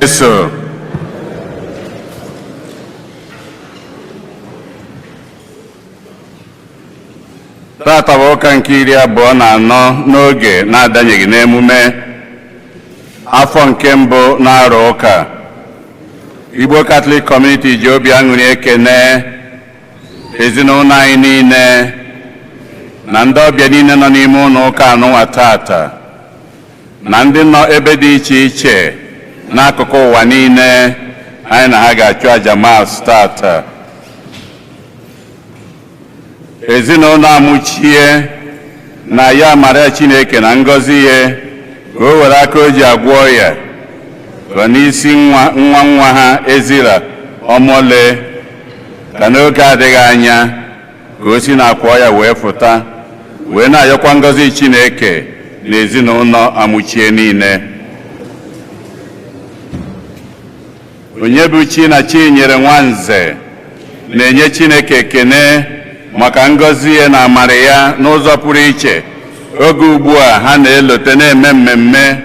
Eso tata bụ ụka nke 24 n'oge na-adanyeghị n'emume afọ nke mbụ na-arụ ụka. Igbo Catholic Community ji obi aṅụrị ekene ezinụlọ anyị niile na ndị ọbịa niile nọ n'ime ụlọ ụka anụnwa tata na ndị nọ ebe dị iche iche n'akụkụ ụwa niile anyị na ha ga-achụ aja Mass tata. Ezinụlọ Amụchie na ya amara Chineke na ngọzi ya ka o were aka o ji agwọ ya ka n'isi nwa nwa nwa ha Ezira Ọmọle ka n'oge adịghị anya ka o si n'akwa ya wee fụta, wee na-ayọkwa ngọzi Chineke na ezinụlọ Amụchie niile. Onye bụ chi na Chinyere Nwanze na-enye Chineke ekene maka ngọzi ya na amara ya n'ụzọ pụrụ iche oge ugbu a ha na-elote na-eme mmemme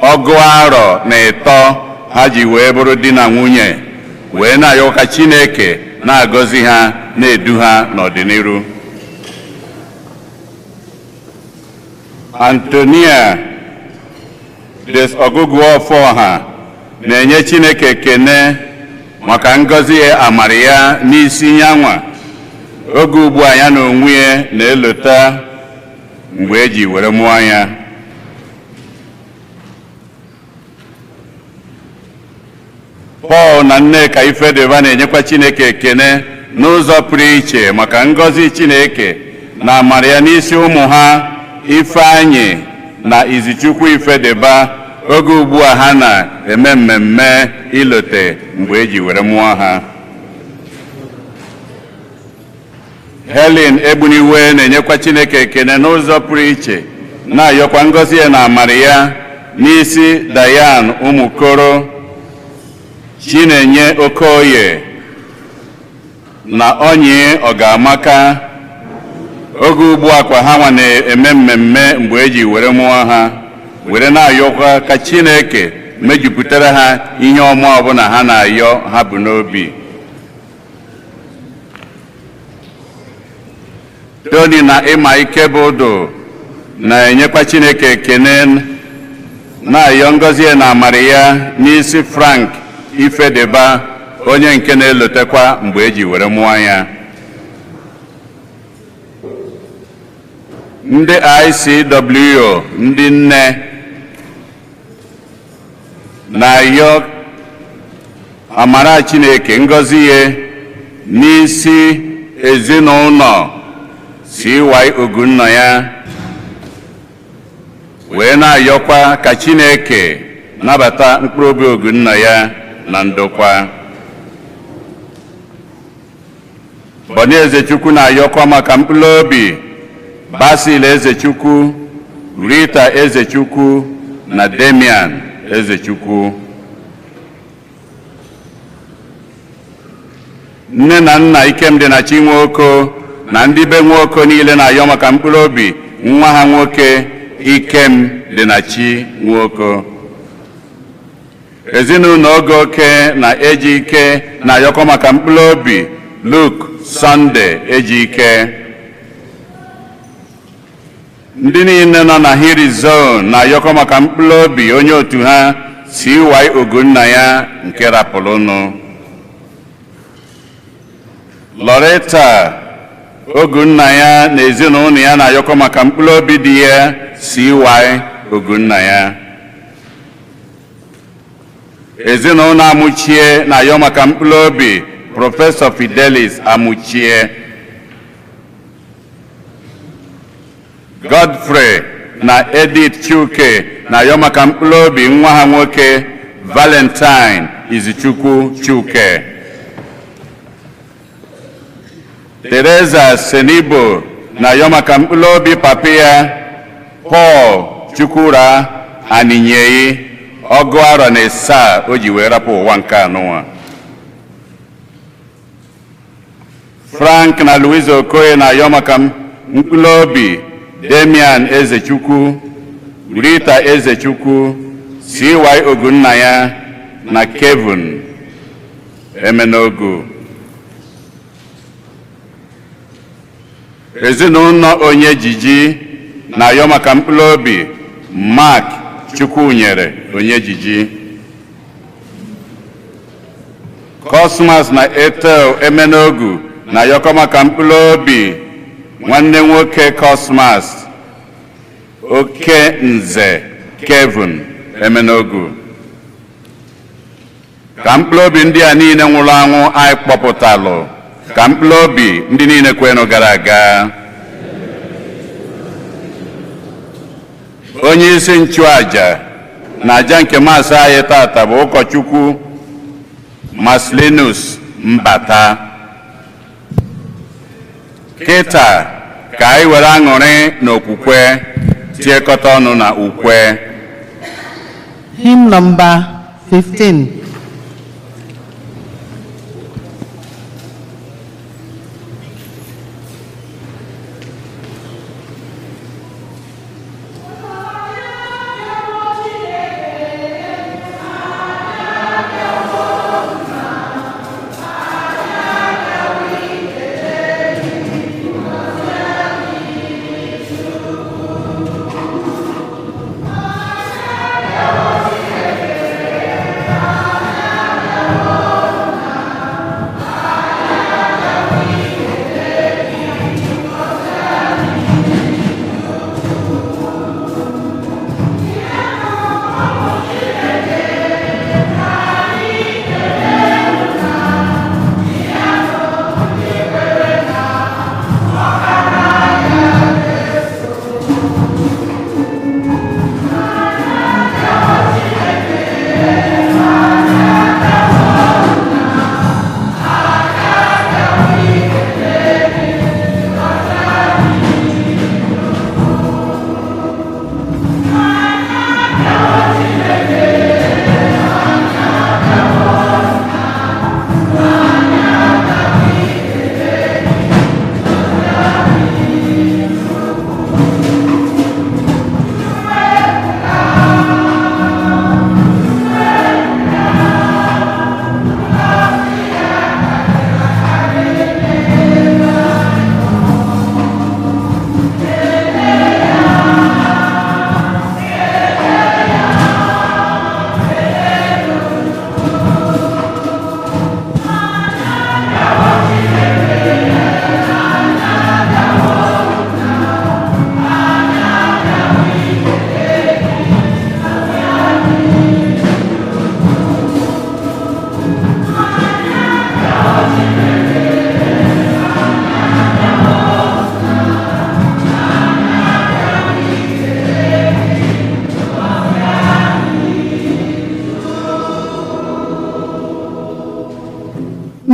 33 ha ji wee bụrụ di na nwunye, wee na-ayọ ka Chineke na-agọzi ha, na-edu ha n'ọdịnihu. Antonia Des Ọgụgụ Ọfọha na-enye Chineke ekene maka ngọzi ya, amara ya n'isi nyanwa oge ugbu a ya na onwe ya na-elota mgbe eji were mụọ ya. Pọl na Nneka Ifedeba na-enyekwa Chineke ekene n'ụzọ pụrụ iche maka ngọzi Chineke na amara ya n'isi ụmụ ha Ifeanyị na Izichukwu Ifedeba oge ugbu a ha na-eme mmemme ilote mgbe eji were mụọ ha. Helen Egbuniwe na-enyekwa Chineke ekene n'ụzọ pụrụ iche, na-ayọkwa ngọzi ya na amara ya n'isi Diane Ụmụkoro, Chinenye Okoye na Onyi Ọgamaka oge ugbu a kwa ha nwa na-eme mmemme mgbe eji were mụọ ha, were na-ayọkwa ka Chineke mejupụtara ha ihe ọma ọbụla ha na-ayọ ha bụ n'obi. Tony na Ịma Ikebụdụ na-enyekwa Chineke ekene, na-ayọ ngọzi ya na amara ya n'isi Frank Ifedeba, onye nke na-elotekwa mgbe eji were mụọ ya. Ndị ICW, ndị nne, na-ayọ amara Chineke, ngọzi ya n'isi ezinụlọ CY Ogunna ya, wee na-ayọkwa ka Chineke nabata mkpụrụ obi Ogunna ya na ndokwa. Bọni Ezechukwu na-ayọkwa maka mkpụrụ obi Basil Ezechukwu, Rita Ezechukwu na Damian Ezechukwu. Nne na nna Ikemdị na Chinwoko na ndị be Nwoko niile na-ayọ maka mkpụrụ obi nwa ha nwoke Ikem dị na Chi Nwoko. Ezinụlọ Ogoke na Ejike na-ayọkọ maka mkpụrụ obi Luke Sunday Ejike. Ndị niile nọ na Hiri Zone na-ayọkọ maka mkpụrụ obi onye otu ha CY Ogunna ya nke rapụrụnụ. Loretta Ogunna ya na ezinụlọ ya na-ayọkọ maka mkpụrụ obi di ya CY Ogunna ya. Ezinụlọ Amụchie na-ayọ maka mkpụrụ obi Prọfesọ Fidelis Amụchie. Godfrey na Edith Chuke na-ayọ maka mkpụrụ obi nwa ha nwoke Valentine Izichukwu Chuke. Teresa Senibo na-ayọ maka mkpụrụ obi papa ya Paul Chukwura Aninyeyi 97 o ji wee rapụ ụwa nke anụnwa. Frank na Louise Okoye na-ayọ maka mkpụrụ obi Damian Ezechukwu, Rita Ezechukwu, CY Ogunnaya na Kevin Emenogu. Ezinụlọ onye jiji na-ayọ maka mkpụrụ obi Mark Chukwunyere onye jiji. Cosmas na Ethel Emenogu na-ayọkọ maka mkpụrụ obi nwanne nwoke Cosmas, Oke Nze Kevin Emenogu. Ka mkpụrụ obi ndị a niile nwụrụ anwụ anyị kpọpụtalụ, ka mkpụrụ obi ndị niile kwenụ gara aga. Onye isi nchụaja na aja nke Mass anyị tata bụ ụkọchukwu Marcellinus Mbata. Kịta ka anyị were aṅụrị na okwukwe tiekọta ọnụ na ukwe. Hymn number 15.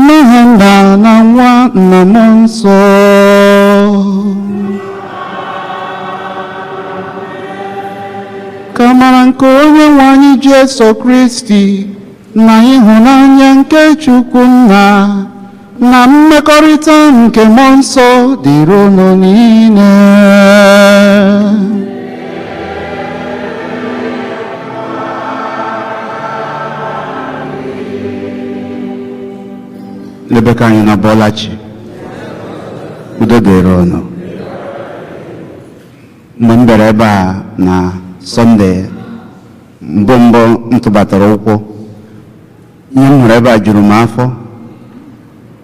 N'aha Nna na Nwa na Mmụọ Nsọ. Ka amara nke onye nwe anyị Jesu Kristi na ịhụnanya nke Chukwu Nna na mmekọrịta nke Mmụọ Nsọ dịrị unu niile. Ebe ka anyị na bọlachi, udo dịrị unu. Mgbe m bịara ebe a na Sọnde mbụ mbụ m tụbatara ụkwụ, ihe m hụrụ ebe a juru m afọ.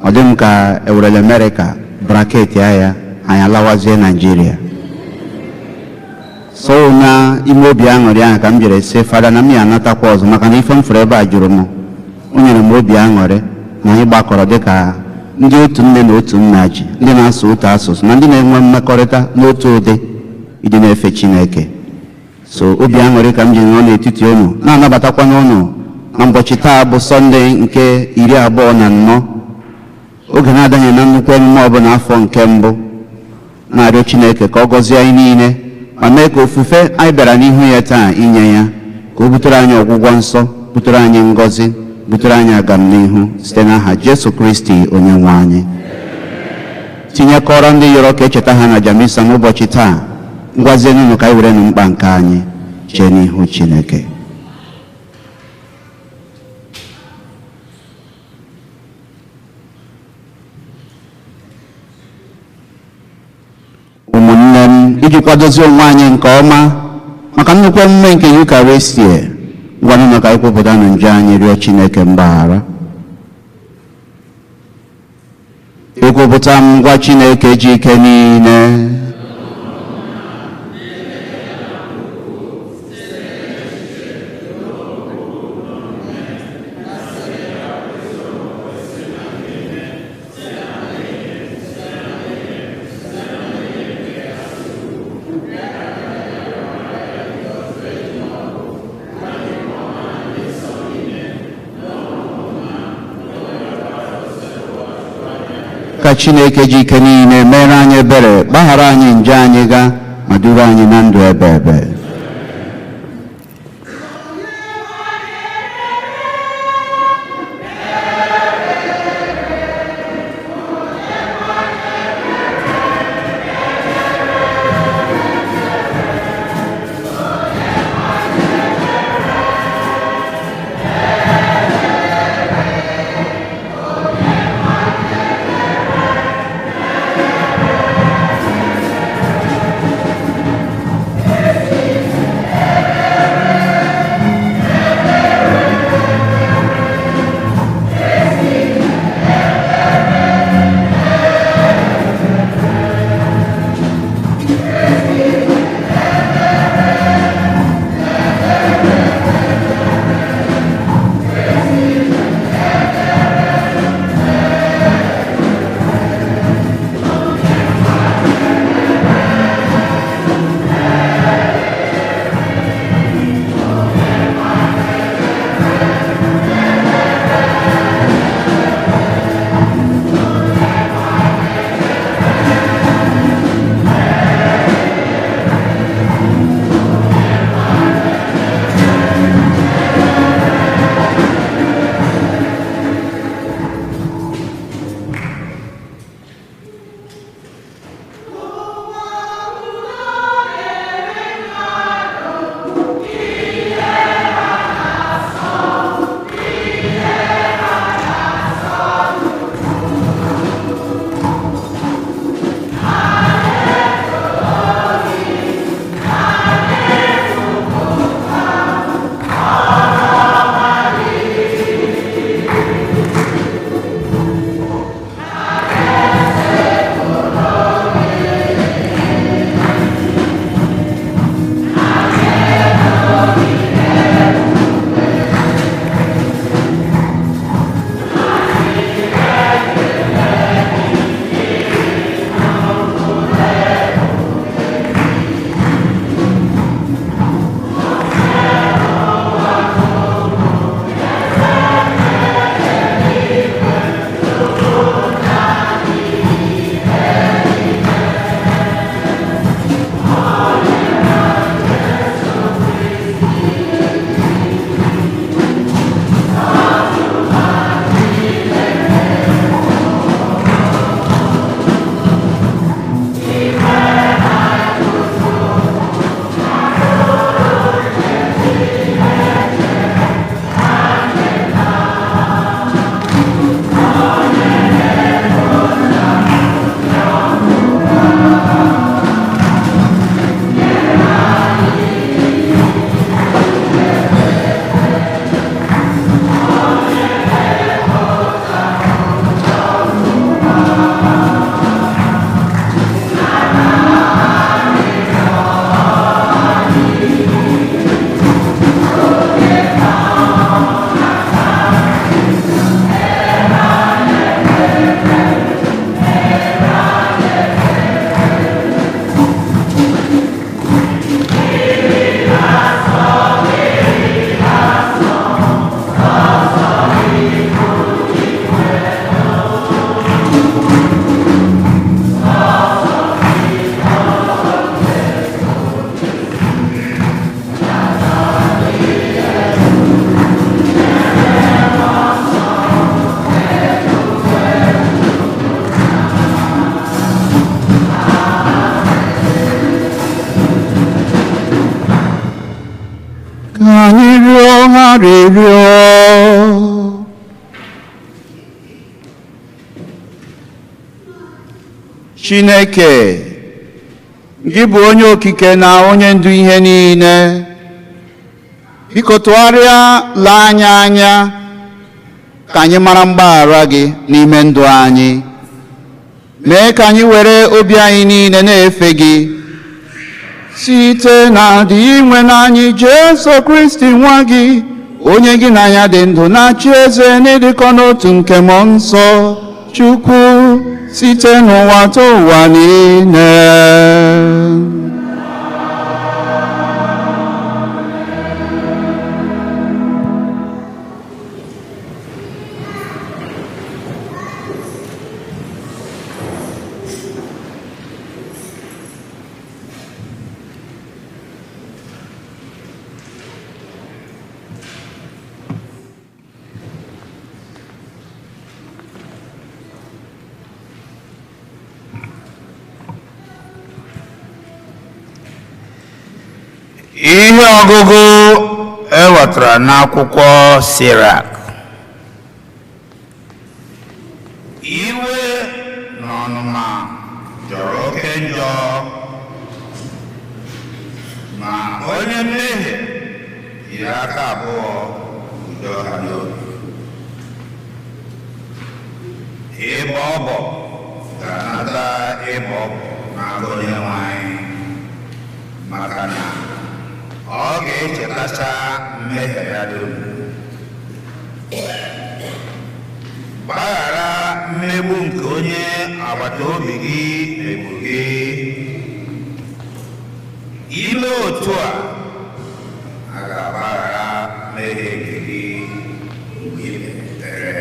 Ọ dị m ka ewerela Amerịka bracket ya, anyị alawazie Naijiria. So na ime obi aṅụrị ahụ ka m jere sị Fada na m ya anatakwa ọzọ, maka na ife m fụrụ ebe a juru m, o nyere m obi aṅụrị na anyị gbakọrọ dịka ndị otu nne na otu nna ji, ndị na-asụ otu asụsụ na ndị na-enwe mmekọrịta n'otu ụdị ịdị na-efe Chineke. So obi aṅụrị ka m ji nọ n'etiti unu na-anabatakwana unu na ụbọchị taa bụ Sọnde nke 24, oge na-adanye na nnukwu emume ọbụla afọ nke mbụ, na-arịọ Chineke ka ọ gọzie anyị niile ma mee ka ofufe anyị bịara n'ihu ya taa inye ya ka o butere anyị ọgwụgwọ nsọ, butere anyị ngọzi, butere anyị agamnihu, site n'aha Jesu Kristi onye nwe anyị. Tinyekọrọ ndị yọrọ ka echeta ha na Jamisa n'ụbọchị taa, ngwazienụ ka anyị were mkpa nke anyị chee n'ihu Chineke. Iji kwadozi onwe anyị nke ọma maka nnukwu emume nke Yukaristia, ngwanụ, ka anyị kwupụta na njọ anyị, rịọ Chineke mgbaghara. Ekwupụta m ngwa Chineke ji ike niile ka Chineke ji ike niile mere anyị ebere, gbaghara anyị njọ anyị ga ma duru anyị na ndụ ebe ebe. Anyị rịọ arịrịọ. Chineke, Gị bụ onye okike na onye ndu ihe niile. Biko tụgharịa lee anya anya ka anyị mara mgbaghara gị n'ime ndụ anyị. Mee ka anyị were obi anyị niile na-efe gị site na dị inwe n'anyị Jesu Kristi nwa gị, onye gị na ya dị ndụ na-achị eze n'ịdịkọ n'otu nke Mmụọ Nsọ Chukwu, site n'ụwa ta ụwa niile. Ihe ọgụgụ e wetara n'akwụkwọ Sirak. Iwe na ọnụma jọrọ oke njọ, ma onye mmehie jiri aka abụọ udo ha n'obi. Ịbọ ọbọ ga-anata ịbọ ọbọ n'aka Onyenwe anyị, maka na ọ ga-echetacha mmehie ya dum. Gbaghara mmegbu nke onye agbata obi gị megburu gị. Ime otu a, a ga-agbaghara mmehie nke gị mgbe i metere.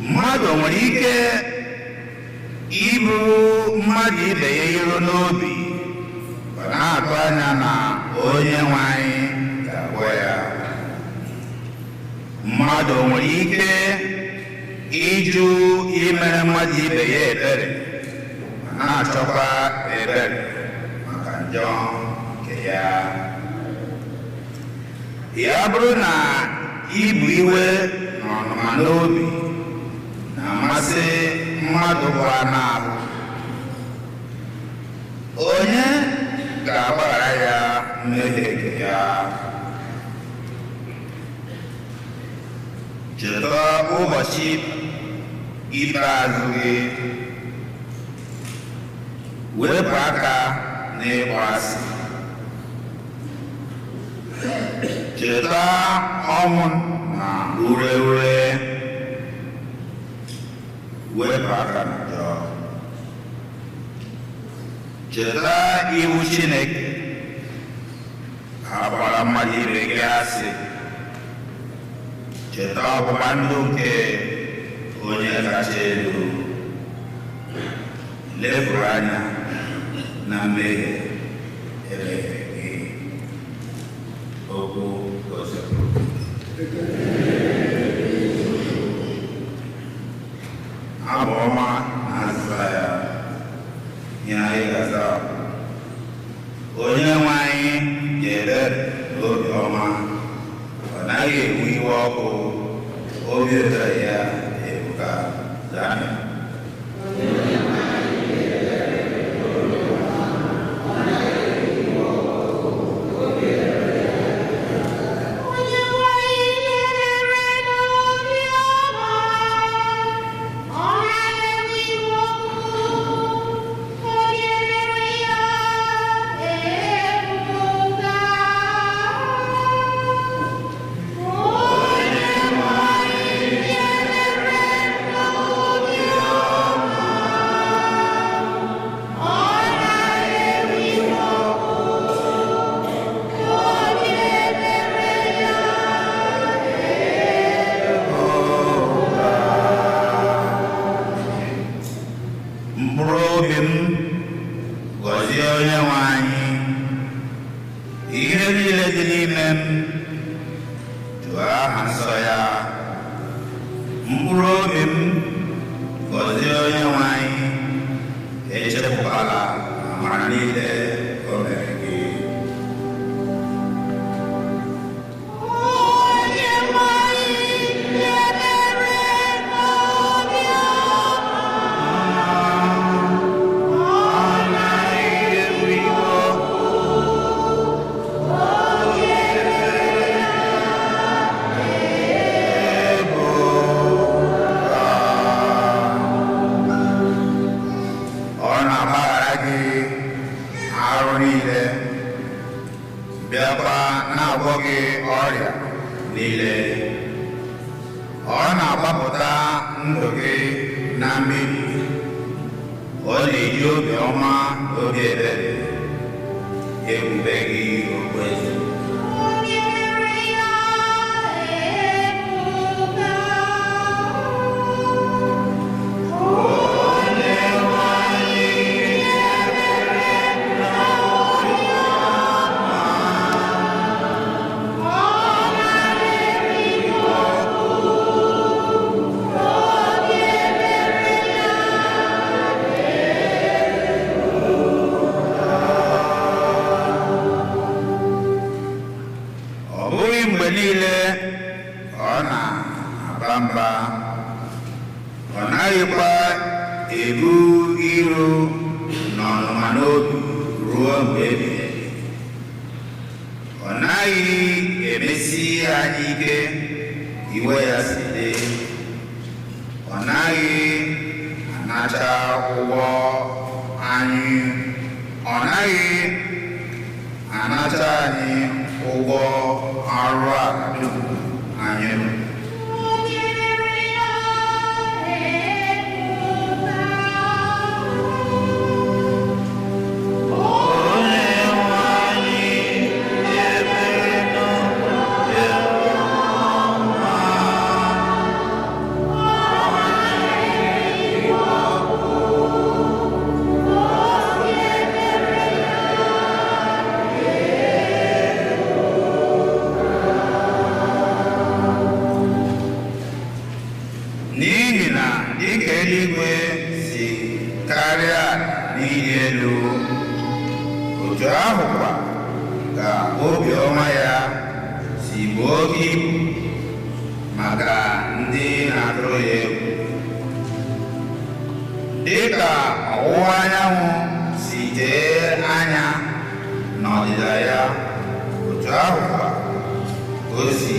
Mmadụ nwere ike iburu mmadụ ibe ya iro n'obi, ọ na-atụ anya na onye nwe anyị ga-agwọ ya. Mmadụ nwere ike ịjụ imere mmadụ ibe ya ebere, ma na-achọkwa ebere maka njọ nke ya. Ya bụrụ na ibu iwe na ọnụma n'obi na-amasị mmadụ bụ anụ ahụ, onye ga-agbaghara ya mmehie nke ya? Cheta ụbọchị ikpeazụ gị, wepụ aka n'ịkpọ asị. Cheta ọnwụ na ure ure, wepụ aka na njọ. Cheta iwu Chineke, agbara mmadụ ibe gị asị. Cheta ọgbụgba ndụ nke onye kacha elu. Lepụrụ anya na mmehie emehie gị. Okwu gosipụrụ. Abụ ọma na azịza ya. Ihe anyị ga-aza: Onye nwe anyị dị ebere na obi ọma, ọ naghị ewe iwe ọkụ, obi ebere ya ebuka. Daniel. Mkpụrụ obi m, gọzie Onyenwe anyị. Ihe niile dị n'ime m, too aha nsọ ya. Mkpụrụ obi m, gọzie Onyenwe anyị, echefukwala amara niile o mere gị. gị ọrịa niile. Ọ na-agbapụta ndụ gị na mmebi. Ọ na-eji obi ọma na obi ebere ebube gị okpueze. Niile ọ na-aba mba, ọ naghịkwa ebu iro na ọnụma n'obi ruo mgbe ebighị ebi. Ọ naghị emesi anyị ike iwe ya si dị. Ọ naghị anacha ụgwọ anyị, ọ naghị anacha anyị ụgwọ arụ ala dum anyị rụrụ. N'ihi na dịka eluigwe si karịa n'ịdị elu, otu ahụkwa ka obiọma ya si buo oke ibu maka ndị na-atụrụ ya egwu. Dịka ọwụwa anyanwụ si tee anya n'ọdịda ya, otu ahụkwa o si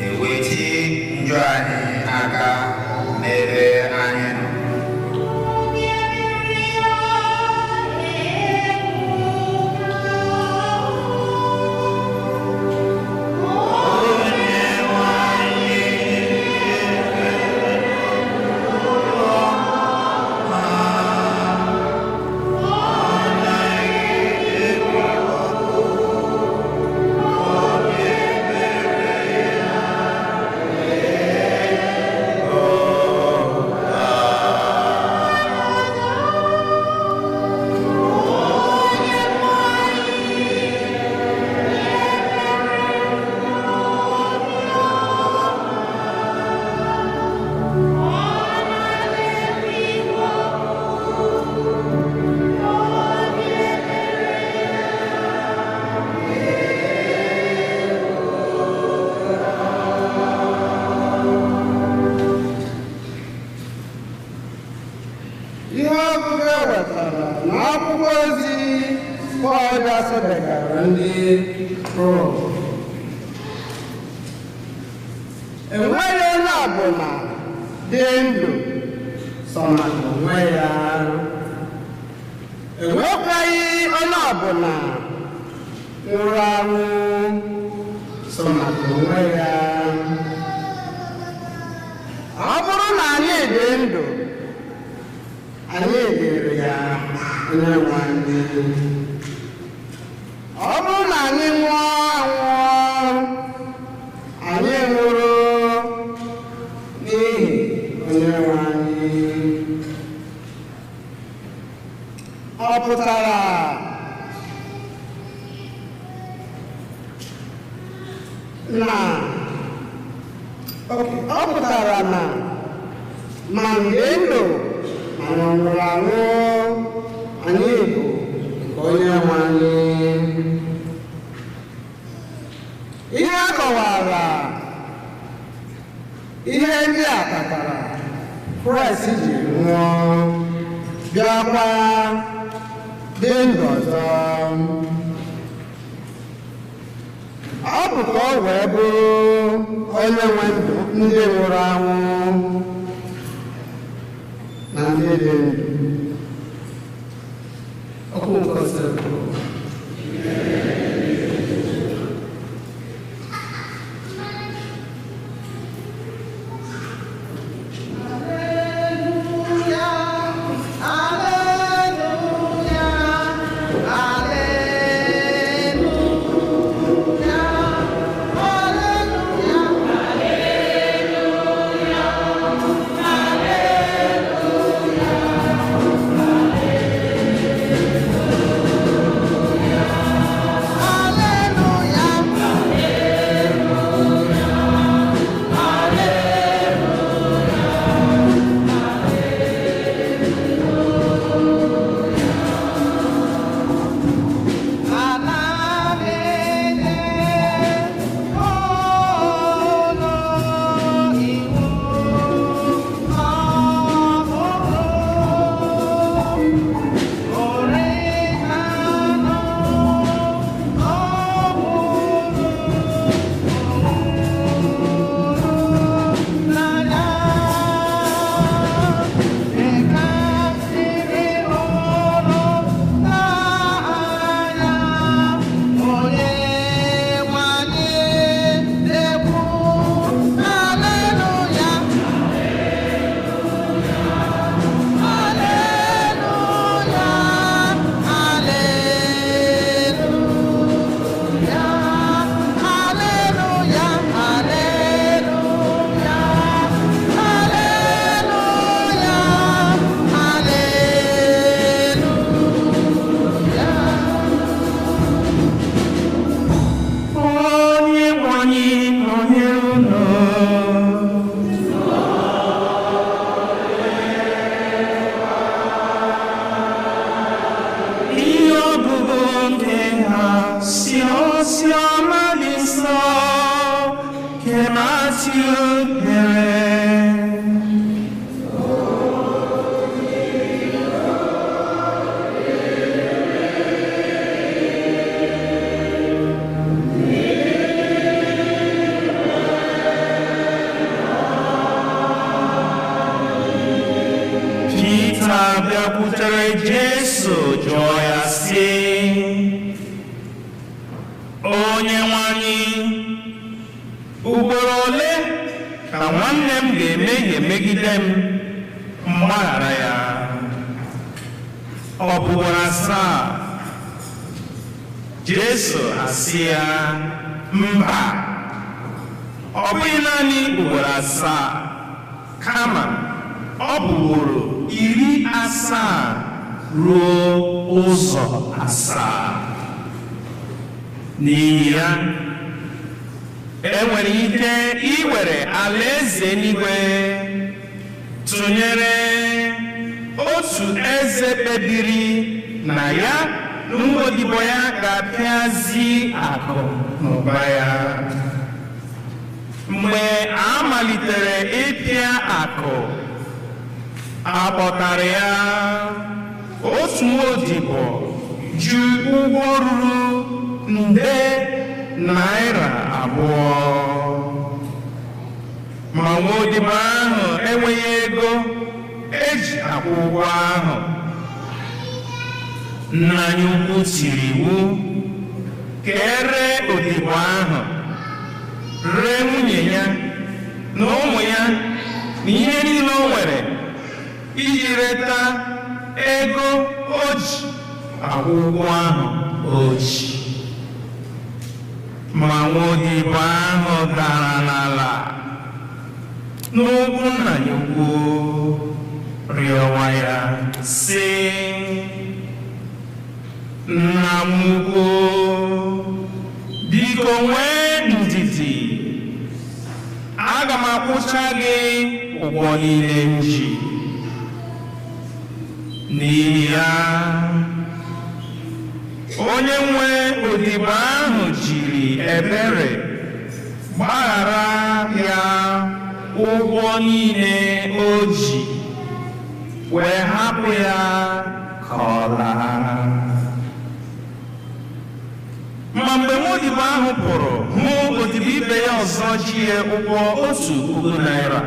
eweti njọ anyị aka n'ebe anyị nọ. Ihe ọgụgụ e wetara n'akwụkwọ ozi Pọl degara ndị Rom. Enweghị onye ọbụla dị ndụ sọ maka onwe ya. Enwekwaghị onye ọbụla nwụrụ anwụ sọ maka onwe ya. Ọ bụrụ na anyị dị ndụ, anyị dịrị ya onye nwe anyị. Ọ bụrụ na anyị nwụọ anwụọ, anyị nwụrụ n'ihi onye nwe anyị. Ọ pụtara na ọ pụtara na ma mgbe ndụ ma na nwụrụ anwụ, anyị bụ nke onye nwe anyị. Ihe a kọwara ihe ndị a kpatara Kraịst ji nwụọ, bịakwa dị ndụ ọzọ. Ọ bụ ka ọ wee bụrụ onye nwe ndụ ndị nwụrụ anwụ na ndị dị ndụ. Okwu nke Osebụrụ. Matthew dere. Pita bịakwutere Jesu jụọ ya sị, Onyenwe anyị, ugboro ole ka nwanne m ga-emehie megide m mgbaghara ya? Ọ bụ ugboro 7? Jesu asị ya, mba, ọ bụghị naanị ugboro 7, kama ọ bụ ugboro 70 ruo ụzọ 7. N'ihi ya, e nwere ike iwere alaeze eluigwe tụnyere otu eze kpebiri na ya na ụmụ odibo ya ga-apịazi akụ na ụba ya. Mgbe a malitere ịpịa akụ, a kpọtara ya otu nwaodibo ji ụgwọ ruru nde naira 2. Ma nwaodibo ahụ enweghị ego eji akwụ ụgwọ ahụ. Nna anyị ukwu tiri iwu ka e ree odibo ahụ, ree nwunye ya na ụmụ ya na ihe niile o nwere iji reta ego o ji akwụ ụgwọ ahụ o ji. Ma nwaodibo ahụ dara n'ala n'ụkwụ nna ya ukwu, rịọwa ya sị, Nna m ukwu, biko nwee ndidi, aga m akwụcha gị ụgwọ niile m ji. N'ihi ya, onye nwe odibo ahụ jiri ebere gbaghara ya ụgwọ niile o ji, wee hapụ ya ka ọ laa. Ma mgbe nwaodibo ahụ pụrụ hụ odibo ibe ya ọzọ ji ya ụgwọ 1,000 naira,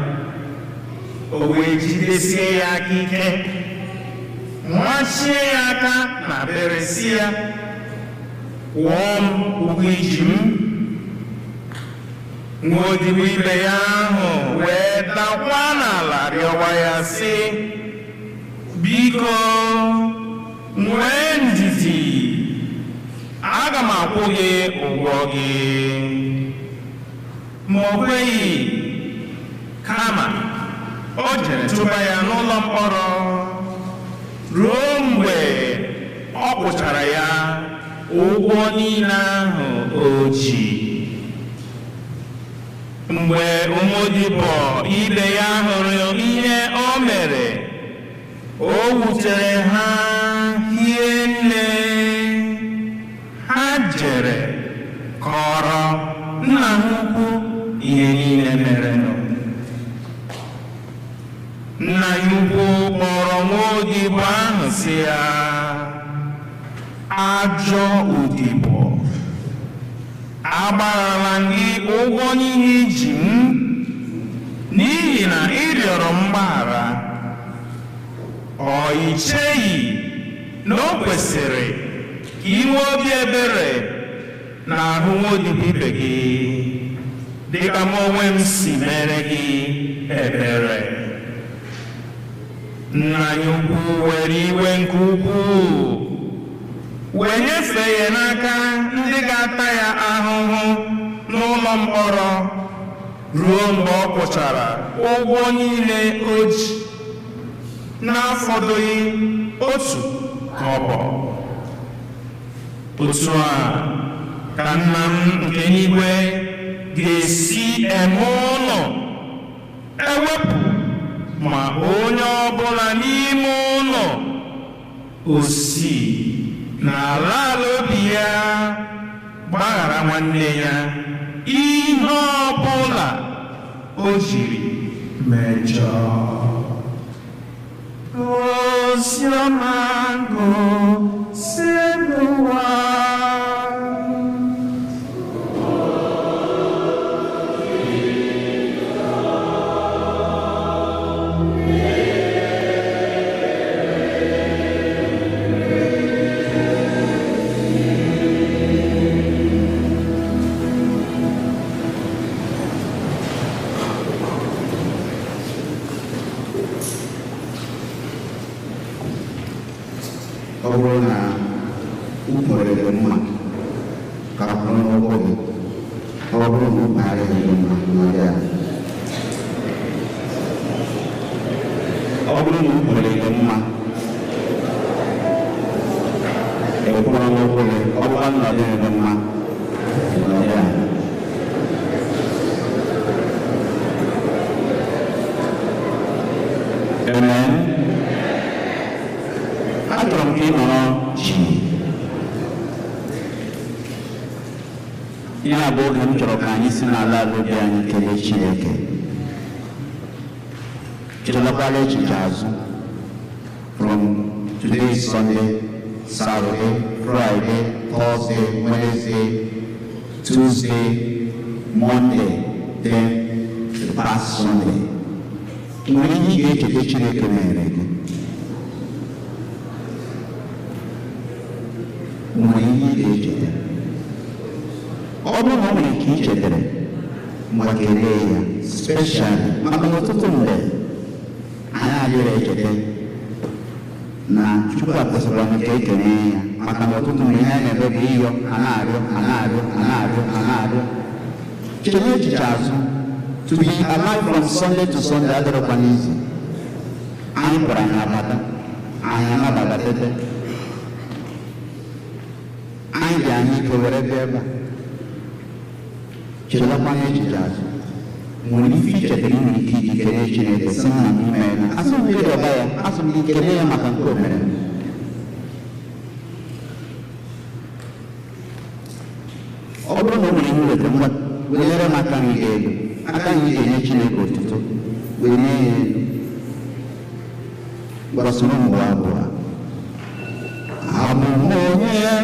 o wee jidesie ya aka ike, machie ya aka na beresi ya, kwụọ m ụgwọ iji m. Nwaodibo ibe ya ahụ wee dakwa n'ala rịọwa ya sị, biko nwee ndidi, aga m akwụ gị ụgwọ gị. Ma o kweghị, kama o jere tụba ya n'ụlọ mkpọrọ ruo mgbe ọ kwụchara ya ụgwọ niile ahụ o ji. Mgbe ụmụodibo ibe ya hụrụ ihe o mere, o wutere ha hie nne. Ha jere kọrọ nna ha ukwu ihe niile merenụ. Nna ya ukwu kpọrọ nwaodibo ahụ sị ya, ajọ odibo, agbagharala m gị ụgwọ n'ihe iji m, n'ihi na ị rịọrọ mgbaghara. Ọ icheghị na o kwesịrị ka ị nwee obi ebere na ahụ nwaodibo ibe gị, dịka m onwe m si mere gị ebere? Nna ya ukwu were iwe nke ukwuu, wee nyefee ya n'aka ndị ga-ata ya ahụhụ n'ụlọ mkpọrọ ruo mgbe ọ kwụchara ụgwọ niile o ji, na-afọdụghị otu kọbọ. Otu a ka nna m nke eluigwe ga-esi eme ụlọ ewepụ ma onye ọbụla n'ime ụlọ osi n'ala ala obi ya gbaghara nwanne ya ihe ọbụla o jiri mejọọ. Oziọma ngụ si n'ụwa. Ọ bụrụ na ukwere dị mma ka kwụrụ n'ụkwụ gị, ọ bụrụ na ukwu adịghị gị mma, nọdụ ala. Ọ bụrụ na ukwere dị mma, ekwụrụ n'ụkwụ gị, ọ bụkwa na ọ dịghị gị mma, nọdụ ala. Amen. Achọrọ m ka ị nọrọ jii. Ihe a bụ oge m chọrọ ka anyị si n'ala ala obi anyị kelee Chineke. Chelakwala echiche azụ from today is Sunday, Saturday, Friday, Thursday, Wednesday, Tuesday, Monday, then the past Sunday. Nwere ihe ị ga-echeta Chineke mere gị? Nwere ihe ị ga-echeta? Ọ bụrụ na o nwere nke ị chetara, ngwa kelee ya specially, maka na ọtụtụ mgbe anyị adịrị echeta na Chukwu akwụsịkwana ka ekele ya, maka na ọtụtụ mgbe ihe anyị na-eme bụ ịyọ, a na-arịọ, a na-arịọ, a na-arịọ, a na-arịọ. Chere echiche azụ. To be alive from Sunday to Sunday adịrịkwa n'izu. Anyị kwara anyị abata, anyị anabatatete. Anyị dị anyị ike were bịa ebe a. Chelakwana echiche azụ. Nwere ife i chetara ị nwere ike iji kelee Chineke sị nna m imeela. Asị m gị rịọba ya, asị m gị kelee ya maka nke o mere. Ọ bụrụ na o nwere ihe i wetara, ngwa welere m aka gị elu. Aka anyị ga-enye Chineke otuto, wee nye ya elu. Gbasoro mgbe abụọ. Abụ m onye,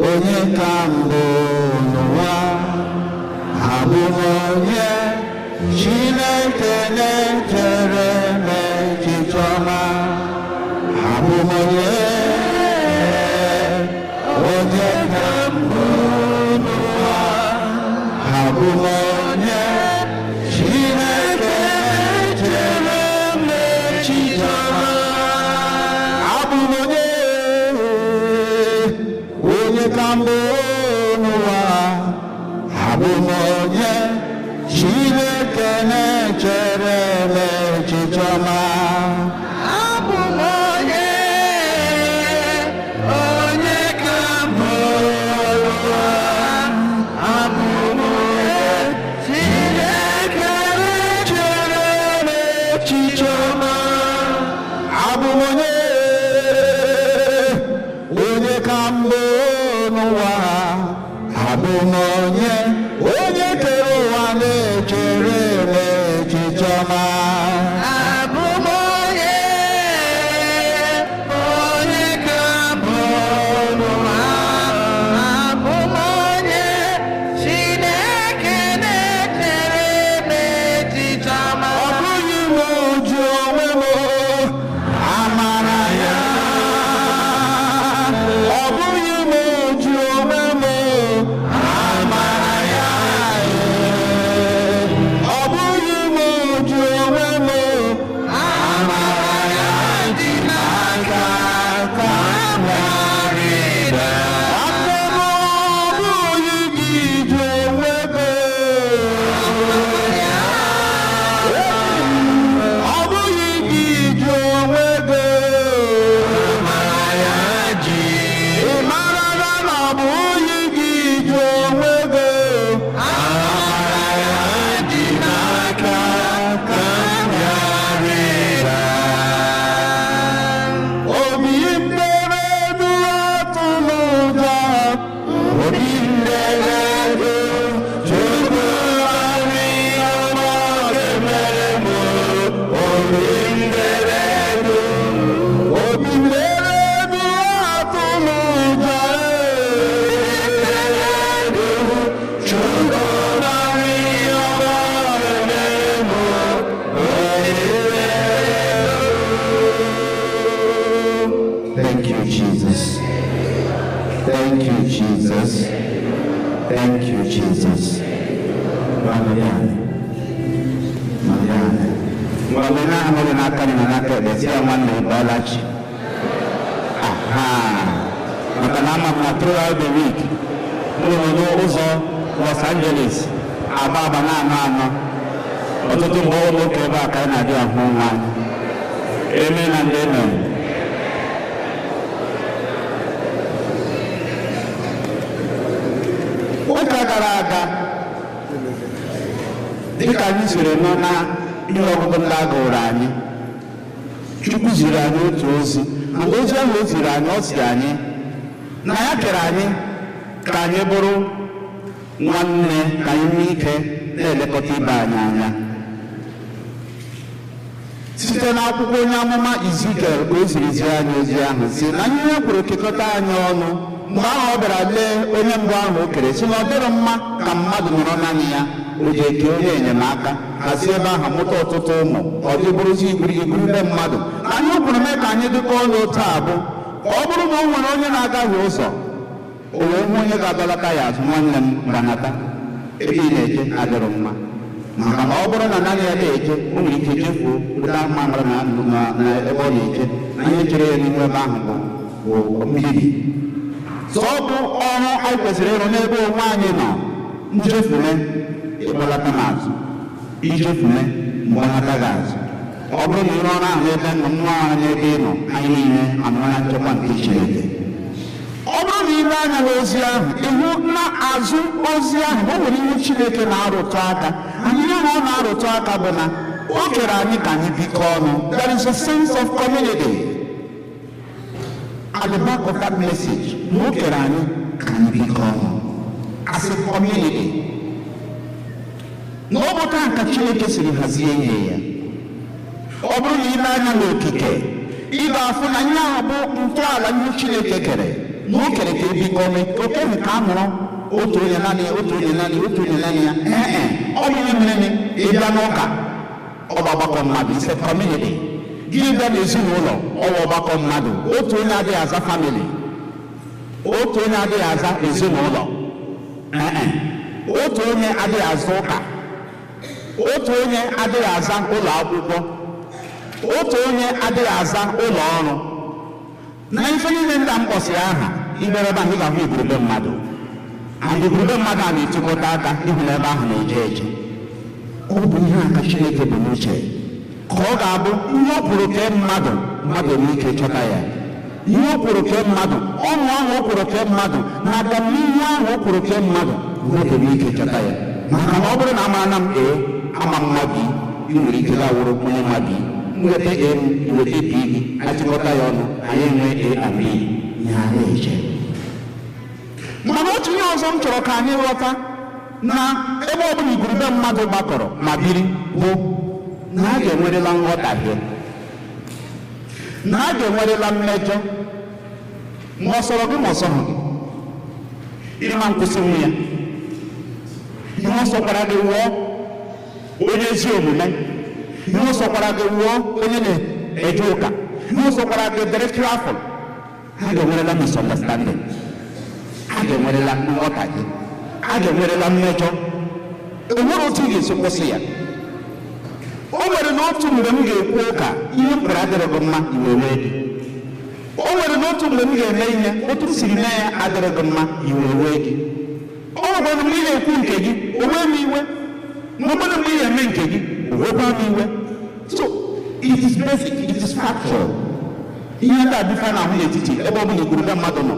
onye ka mbụ n'ụwa. Abụ m onye Chineke na-echere m echiche ọma. Abụ m onye, onye ka mbụ n'ụwa. Abụ m onye Chineke na-echere m echiche ọma. Abụ m onye, onye ka mbụ n'ụwa. Abụ m onye Chineke na-echere m echiche ọma. Abụ m onye, onye ka mbụ n'ụwa. Abụ m onye Chineke na-echere m echiche ọma. Abụ m onye, onye ka mbụ n'ụwa. Abụ m onye, onye kere ụwa na-echere m echiche ọma. Abụ m onye, onye ka mbụ n'ụwa. Abụ m onye Chineke na-echere m echiche ọma. Ọ bụghị m ji onwe m, amara ya. Ọ bụghị m ji onwe m, amara ya. Ọ bụghị m ji onwe m, Nọdị anị. Nọdị anị. Ngwa onye ahụ dị n'aka nri na n'aka ekpe, sị ya, "Nwanne, ị bọọla chi?" Aha. Maka na ama m na throughout the week, m nọ n'ụzọ Los Angeles agba agba na-anọ anọ. Ọtụtụ mgbe ụlọ ụka ebe a ka anyị na-adị ahụ nwa anyị. Amen and amen. Ụka gara aga, dịka anyị siri nụ na ihe ọgụgụ ndị a gụrụ anyị, Chukwu ziri anyị otu ozi. And ozi ahụ o ziri anyị, ọ si anyị na ya kere anyị ka anyị bụrụ nwanne, ka anyị nwee ike na-elekọta ibe anyị anya. Site n'akwụkwọ onye amụma Izikiel ka o siri zie anyị ozi ahụ, si na ihe e kwuru kekọta anyị ọnụ. Mgbe ahụ ọ bịara lee onye mbụ ahụ o kere, si na ọ dịrị mma ka mmadụ nọrọ naanị ya. O ji eke onye enyemaka, hazie ebe ahụ, mụta ọtụtụ ụmụ, ọ dị bụrụzi igurube mmadụ. Na anyị kwuru mee ka anyị dịkọ ọnụ taa bụ ka ọ bụrụ na o nwere onye na-agaghị ụzọ, o wee hụ onye ga-adọlata ya azụ: "Nwanne m, gbanata, ebe ị na-eje adịrọ mma." Maka na ọ bụrụ na naanị ya na-eje, o nwere ike chefuo ụda mma mara na ebe ọ na-eje, na ihe chere ya n'ihu ebe ahụ bụ mmiri. So ọ bụ ọrụ anyị kwesịrị ịrụ n'ebe onwe anyị nọ. Nchefume, ịkpọlata m azụ. Ichefume, mgbanata gị azụ. Ọ bụrụ na ịrụ ọrụ ahụ n'ebe nọ, mmụọ ahụ n'ebe ị nọ, anyị niile anọrọ na nchekwa nke Chineke. Ọ bụrụ na ile anya n'ozi ahụ, ịhụ na azụ ozi ahụ o nwere ihe Chineke na-arụtụ aka. Anyị ihe ọ na-arụtụ aka bụ na o kere anyị ka anyị bikọ ọnụ. There is a sense of community at the back of that message, na o kere anyị ka anyị bikọ ọnụ as a community, na ọ bụ taa ka Chineke siri hazie ihe ya. Ọ bụrụ na ile anya n'okike, ị ga-afụ na ihe ahụ bụ ntọala ihe Chineke kere, na o kere ka ebikọ ọnụ. O keghị ka a nọrọ otu onye naanị ya, otu onye naanị ya, otu onye naanị ya. Ee, ọ bụ ihe mere ịbịa n'ụka, ọ bụ ọgbakọ mmadụ, it's a community. Gị bịa n'ezinụlọ, ọ bụ ọgbakọ mmadụ. Otu onye adịghị aza family, otu onye adịghị aza ezinụlọ. Ee, otu onye adịghị aza ụka, otu onye adịghị aza ụlọ akwụkwọ, otu onye adịghị aza ụlọ ọrụ. Na ife niile ndị a mkpọsịrị aha ibere ebe ahụ, ị ga-ahụ igurube mmadụ, and igurube mmadụ a na-etikọta aka ịhụ na ebe ahụ na-eje eje. Ọ bụ ihe a ka Chineke bụ n'uche, ka ọ ga-abụ ihe ọ pụrụ kee mmadụ, mmadụ enwe ike chọta ya. Ihe ọ kwuru kee mmadụ, ọṅụ ahụ ọ kwuru kee mmadụ, na agamnihu ahụ ọ kwuru kee mmadụ, mmadụ enwe ike chọta ya. Maka na ọ bụrụ na amara na m ee ama mma bi, ị nwere ike ga wụrụ onye ma bi, nweta a m, nweta b gị, achịkọta ya ọnụ, anyị enwee A and B, ya na-eche. Mana otu ihe ọzọ m chọrọ ka anyị ghọta na ebe ọbụla igurube mmadụ gbakọrọ ma biri bụ na a ga-enwerela nghọtahie, na a ga-enwerela mmejọ. Ma ọ sọrọ gị ma ọ sọghị gị, ịma nkwụsị nwu ya. Ihe ọ sọkwara gị wụọ onye ezi omume, ihe ọ sọkwara gị wụọ onye na-eje ụka, ihe ọ sọkwara gị dịrị careful, ha ga-enwerela misunderstanding, a ga-enwerela nghọtahie, a ga-enwerela mmejọ. Enwere otu ị ga-esi kwụsị ya. O nwere n'otu mgbe m ga-ekwu ụka, ihe m kwere adịrị gị mma, iwe wee gị. O nwere n'otu mgbe m ga-eme ihe, otu m siri mee ya adịrị gị mma, iwe wee gị. O nwekwara mgbe ị ga-ekwu nke gị, o wee m iwe. Mgbe mgbe ị ga-eme nke gị, o wekwa m iwe. So it is basic, it is factual. Ihe ndị a bifa na ahụ n'etiti ebe ọ bụla igurube mmadụ nọ.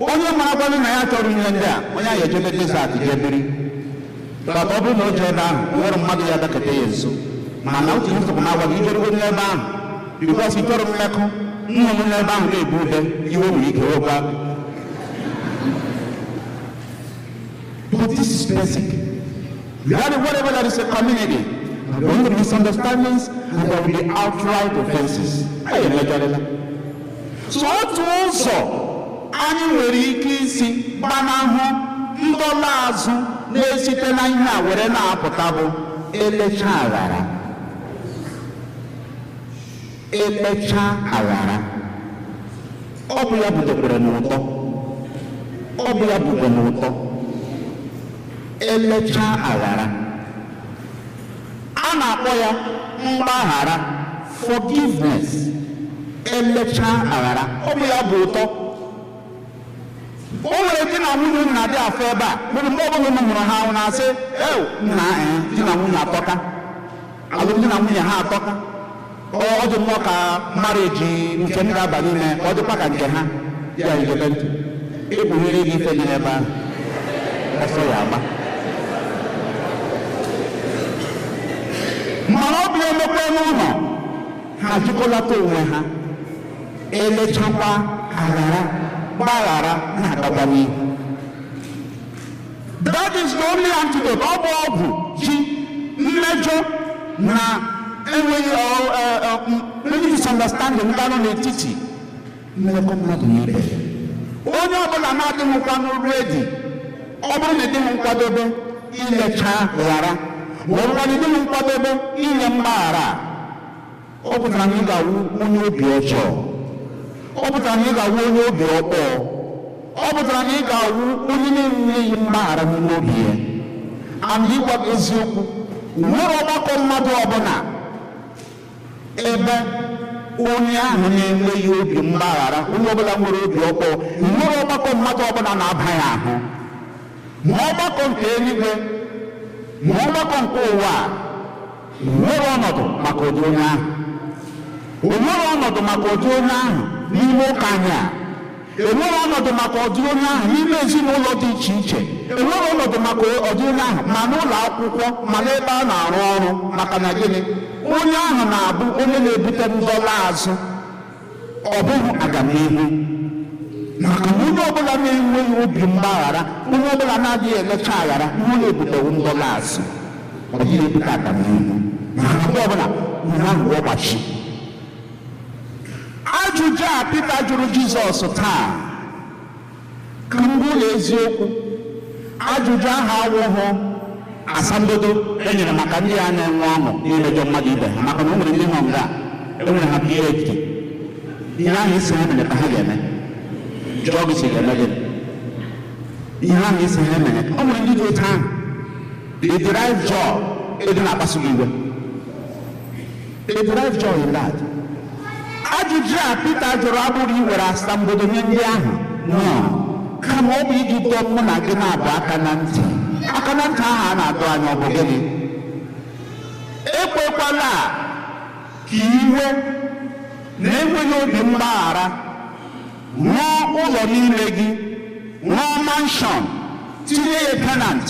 Onye marakwanụ na ya chọrọ ihe ndị a, onye ahụ ejebe desert jee biri. But ọ bụrụ na o jee ebe ahụ, o nwere mmadụ ya dakọta ya nso. Mana otu ihe nsogbu na-agwa gị, ijerugo n'ebe ahụ, because ị chọrọ mmekọ nnụnụ n'ebe ahụ na-ebu ube, iwe nwere ike wekwa. But this is basic. Whatever there is a community, there will be misunderstandings and there will be outright offenses. Anyị emejọrịla. So otu ụzọ anyị nwere ike isi gbanahụ ndọla azụ na-esite na ihe a were na-apụta bụ elecha aghara. Elecha aghara. Ọ bụ ya butekwara n'ụtọ. Ọ bụ ya bukwa n'ụtọ. Elecha aghara. A na-akpọ ya mgbaghara, forgiveness. Elecha aghara, ọ bụ ya bụ ụtọ. O nwere di na nwunye na-adị afọ ebe a, mgbe ọbụla unu hụrụ ha na-asị, ew, nna di na nwunye atọka, alụmdi na nwunye ha atọka, ọ dị nnọọ ka marriage nke m ga-aba n'ime, ọ dịkwa ka nke ha. Ya igebe ntị, ekpughere gị ife dị n'ebe ahụ, ọsọ ya agba. Mana ọ bụ emekwa n'ụlọ ha jikọlata onwe ha, elechakwa aghara, gbaghara, na-agakwa n'ihu. That is the only antidote. Ọ bụ ọgwụ ji mmejọ na enweghị misunderstanding nganụ n'etiti mmekọ mmadụ na ibe. Onye ọbụla na-adịghịkwanụ redi, ọ bụrụ na ịdịghị nkwadobe ilecha ghara, ma ọ bụrụ na ịdịghị nkwadobe inye mgbaghara, ọ pụtara na ị ga-awụ onye obi ọjọọ, ọ pụtara na ị ga-awụ onye obi ọkpọọ, ọ pụtara na ị ga-awụ onye na-enweghị mgbaghara n'ime obi ya. And ịgwa gị eziokwu, nwere ọgbakọ mmadụ ọbụla ebe onye ahụ na-enweghị obi mgbaghara, onye ọbụla nwere obi ọkpọọ, nwere ọgbakọ mmadụ ọbụla na-aba ya ahụ, ma ọgbakọ nke eluigwe ma ọgbakọ nke ụwa, nwere ọnọdụ maka ụdị onye ahụ. Enwere ọnọdụ maka ụdị onye ahụ n'ime ụka anyị a. Enwere ọnọdụ maka ụdị onye ahụ n'ime ezinụlọ dị iche iche. Enwere ọnọdụ maka ụdị onye ahụ ma n'ụlọ akwụkwọ ma n'ebe a na-arụ ọrụ. Maka na gịnị? Onye ahụ na-abụ onye na-ebute ndọla azụ, ọ bụghị agamnihu. Maka na onye ọbụla na-enweghị obi mgbaghara, onye ọbụla na-adịghị elecha aghara, ihe na-ebutewu ndọla azụ, ọ dịghị ebute agamnihu. Maka na mgbe ọbụla onye ahụ ọgbachi. Ajụjụ a Pita jụrụ Jizọs taa, ka m gwa ụlọ eziokwu, ajụjụ ahụ awụghụ asambodo e nyere maka ndị a na-enwe ọṅụ n'imejọ mmadụ ibe ha, maka na o nwere ndị nọ nga enwere ha PhD. Ihe ahụ isi ha mere ka ha ga-eme, jụọ gị si ga-eme gịnị? Ihe ahụ isi ha mere, o nwere ndị dị otu ahụ, they derive joy ịdị na-akpasu gị iwe, they derive joy in that. Ajụjụ a Pita jụrụ abụrụ iwere asambodo nye ndị ahụ, no, kama ọ bụ iji dọọ mụ na gị na-abụ aka na ntị. Aka na ntị ahụ a na-adọ anyị ọ bụ gịnị? Ekwekwala ka iwe na enweghị obi mgbaghara rụọ ụlọ n'ime gị, rụọ mansion, tinye ya tenant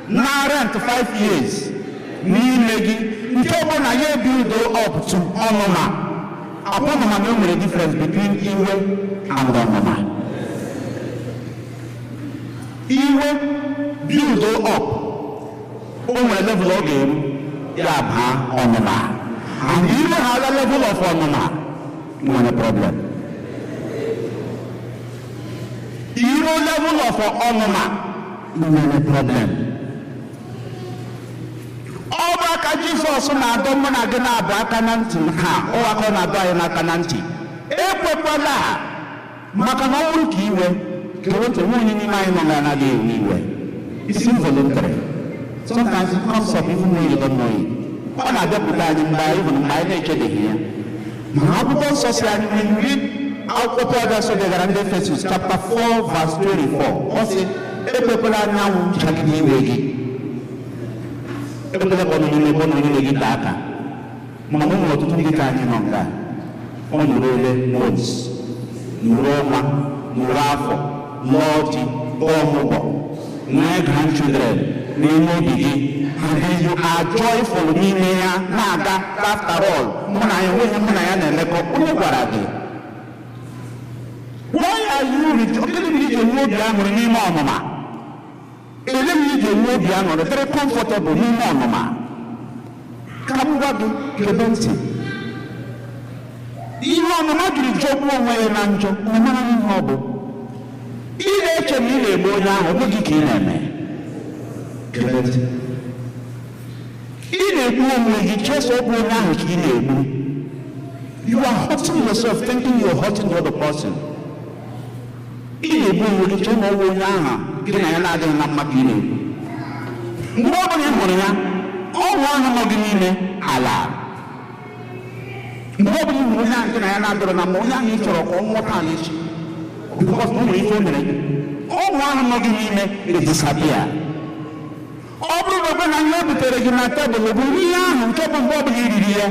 na rent 5 years n'ime gị, nke ọ bụ na ya ebido up to ọnụma. Ọnụma na o nwere difference between iwe and ọnụma. Iwe build up, o nwere level ọ ga-eru ya baa ọnụma, and iwe ha ala level of ọnụma nwere problem. Iwe level of ọnụma nwere problem. Ọ bụ aka Jizọs na-adọ mụ na gị na-abụ aka na ntị ha, ọ aka ọ na-adọ anyị n'aka na ntị. Ekwekwala, maka na ọ bụrụ ka iwe kewe ntị, nwe onye n'ime anyị nọ na anaghị ewe iwe. It's involuntary. Sometimes it comes up even when you don't know it. Ọ na-abịakwute anyị mgbe anyị hụrụ mgbe anyị na-echedeghị ya. Mana akwụkwọ nsọ si anyị when you read akwụkwọ Pọl nsọ degara ndị Efesus chapter 4 verse 24, ọ sị ekwekwala anyanwụ nchagide iwe gị, ekwela ka ọ nọ n'ime ebe ọ nọ n'ime gị taa aka. Mana o nwere ọtụtụ ndị ka anyị nọ nga ọ nụrụ ole months, nụrụ ọnwa, nụrụ afọ, lụọ di, ọmụgwọ, nwee grandchildren n'ime obi gị, and then you are joyful n'ime ya na-aga. After all, mụ na ya enweghị mụ na ya na-emekọ. Onye gwara gị? Why are you rejoicing? Gịnị mere iji enwe obi aṅụrị n'ime ọnụma? Ele m iji enwe obi aṅụrị, very comfortable n'ime ọnụma. Ka m gwa gị, gebe ntị. Ihe ọnụma jiri jọgbuo onwe ya na njọ, ọ mara ihe ọ bụ. Ị na-eche na ị na-egbu onye ahụ, ọ bụghị ka ị na-eme. Gebe ntị. Ị na-egbu onwe gị, cheso ọ bụ onye ahụ ka ị na-egbu. You are hurting yourself thinking you are hurting the other person. Ị na-egbu onwe gị chee na ọ bụ onye ahụ gị na ya na-adịghị na mma ka ị na-egbu. Mgbe ọ bụla ị hụrụ ya, ọ Ọṅụ ahụ nọ gị n'ime ala. Mgbe ọ bụla ị hụrụ onye ahụ gị na ya na-adọrọ na mma, onye ahụ ị chọrọ ka ọ nwụọ taa n'echi, because na o nwere ife o mere gị, ọṅụ ahụ nọ gị n'ime edisapia. Ọ bụrụ na ọbụna ihe e butere gị na tebụl bụ ihe ahụ nke bụ mgbe ọbụla i riri ya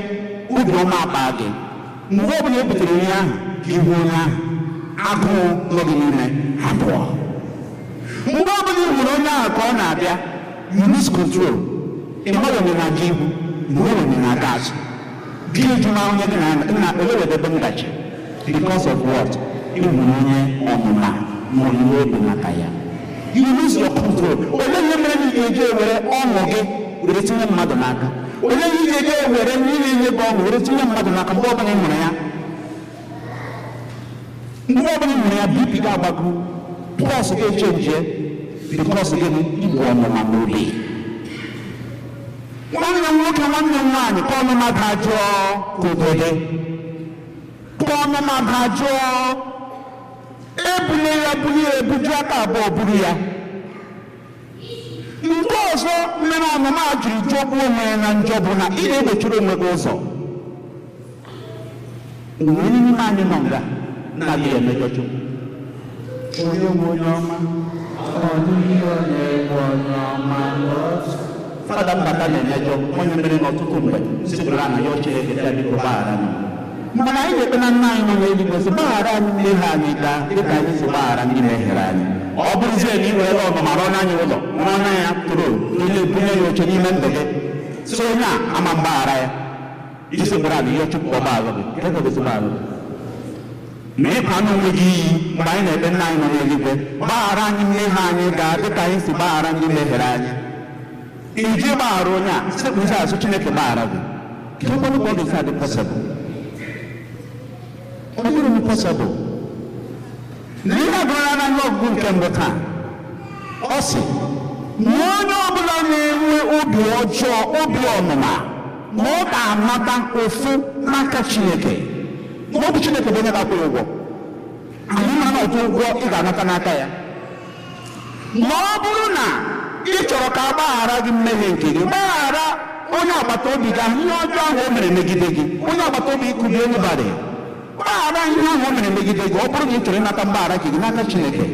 obiọma akpa gị, mgbe ọbụla e butere ihe ahụ ka ihu onye ahụ, agụụ nọ gị n'ime abụọ. Mgbe ọbụla ị hụrụ onye ahụ ka ọ na-abịa, you lose control. Ị maghị onye na-aga ihu, mgbe onye na-aga azụ. Gị ejula onye gị na olewede ebe ngaji. Because of what? Ị hụrụ onye ọnụma ma ọ iwe obi maka ya. You lose your control. Olee ihe mere na ị ga-eji ewere ọṅụ gị were tinye mmadụ n'aka? Olee ihe ị ga-eji ewere ihe na-enye gị ọṅụ were tinye mmadụ n'aka mgbe ọbụla ị hụrụ ya? Mgbe ọbụla ị hụrụ ya, BP ga-agbago, pọs ga-echenjie, because gịnị? Igbu ọnụma n'obi. Nwanne m nwoke, nwanne m nwaanyị, ka ọnụma dajụọ ka udo dị. Ka ọnụma dajụọ. Ebule ya bulie ebuju aka abụọ buru ya. Nke ọzọ mere ọnụma jiri jọgbuo onwe ya na njọ bụ na ị na-egbochiri onwe gị ụzọ. Onye n'ime anyị nọ nga na-adịghị emejọ Chukwu. Onye nwe onye ọma, ọ dịghị onye nwe onye ọma n'otu. Fada Mbaka na-emejọ onye mere n'ọtụtụ mgbe sipụrụ ana ya Chineke bịa biko gbaghara anyị. Mana anyị na-ekpe na nna anyị nọ n'eluigwe sị gbaghara anyị mmehie anyị gaa dịka anyị si gbaghara ndị mehiere anyị. Ọ bụrụzie na ị werela ọnụma rụọ n'anya ụlọ, rụọ n'anya tụrụ tụlee bunye ya oche n'ime ndụ gị, sị onye a ama mgbaghara ya, isi gbara ala ihe Chukwu ọgbaghara gị, nke ka gosi gbaghara gị. Ma ịkwa n'onwe gị iyi mgbe anyị na-ekpe nna anyị nọ n'eluigwe gbaghara anyị mmehie anyị gaa dịka anyị si gbaghara ndị mehiere anyị. Iji gbaghara onye a sekpụzi azụ Chineke gbaghara gị. Kekwanụ ka ọ ga-esi adị possible? Ọ bụrụ na possible. Na ihe agụrụla na ndị ọgụgụ nke mbụ taa, ọ sị na onye ọbụla na-enwe obi ọjọọ, obi ọnụma, na ọ ga-anata ụfụ n'aka Chineke. Ma ọ bụ Chineke bụ onye ga-akwụ ya ụgwọ. Anyị mara na ọtụ ụgwọ ị ga-anata n'aka ya. Ma ọ bụrụ na ị chọrọ ka a gbaghara gị mmehie nke gị, gbaghara onye agbata obi gị ahụ ihe ọjọọ ahụ o mere megide gị, onye agbata obi ịkụbi anybody, gbaghara ihe ahụ o mere megide gị. Ọ bụrụ na ị chọrọ ịnata mgbaghara gị n'aka Chineke,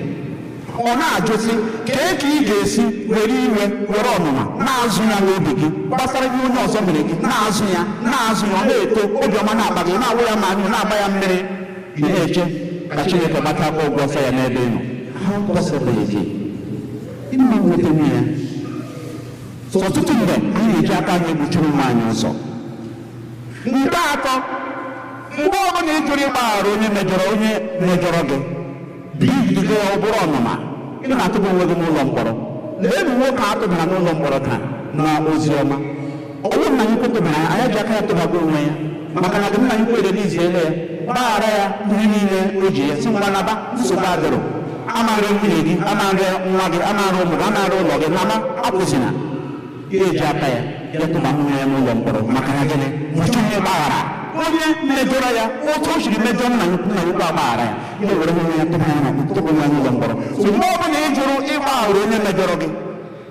ọ na-ajụsị kee ka ị ga-esi were iwe were ọnụma na-azụ ya n'obi gị gbasara ihe onye ọzọ mere gị, na-azụ ya na-azụ ya, ọ na-eto, obiọma na-akpa gị, na-awụ ya ma anyụ, na-agba ya mmiri, ị na-eche ka Chineke gbatakwa ụgwọ ọsọ ya n'ebe ị nọ. How possible is it? Ime nweta nwunye ya. Ọtụtụ mgbe anyị na-eji aka anyị egbochiri onwe anyị ụzọ. Nke atọ, mgbe ọbụla ị jụrụ ịgbaghara onye mejọrọ gị, bibido ya ọ bụrụ ọnụma, ị na-atụba onwe gị n'ụlọ mkpọrọ. Lee nwoke a tụbara n'ụlọ mkpọrọ taa na ozi ọma. Ọ bụrụ na anyị kwetụbara ya, anyị ji aka ya tụbago onwe ya, maka na nna anyị kwere n'iziele ya, gbaghara ya ihe niile o ji ya, si mgbanaba nsogbu adịrọ. Amara nwunye gị, amara nwa gị, amara ụmụ gị, amara ụlọ gị, nama akwụzina. Ihe eji aka ya ya tụba nwunye ya n'ụlọ mkpọrọ maka na gịnị? Onye gbaghara onye mejọrọ ya, otu o siri mejọ nna ukwu agbaghara ya, ya were nwunye ya tụba ya tụba ya n'ụlọ mkpọrọ. So mgbe ọbụla ị jụrụ ịgbaghara onye mejọrọ gị,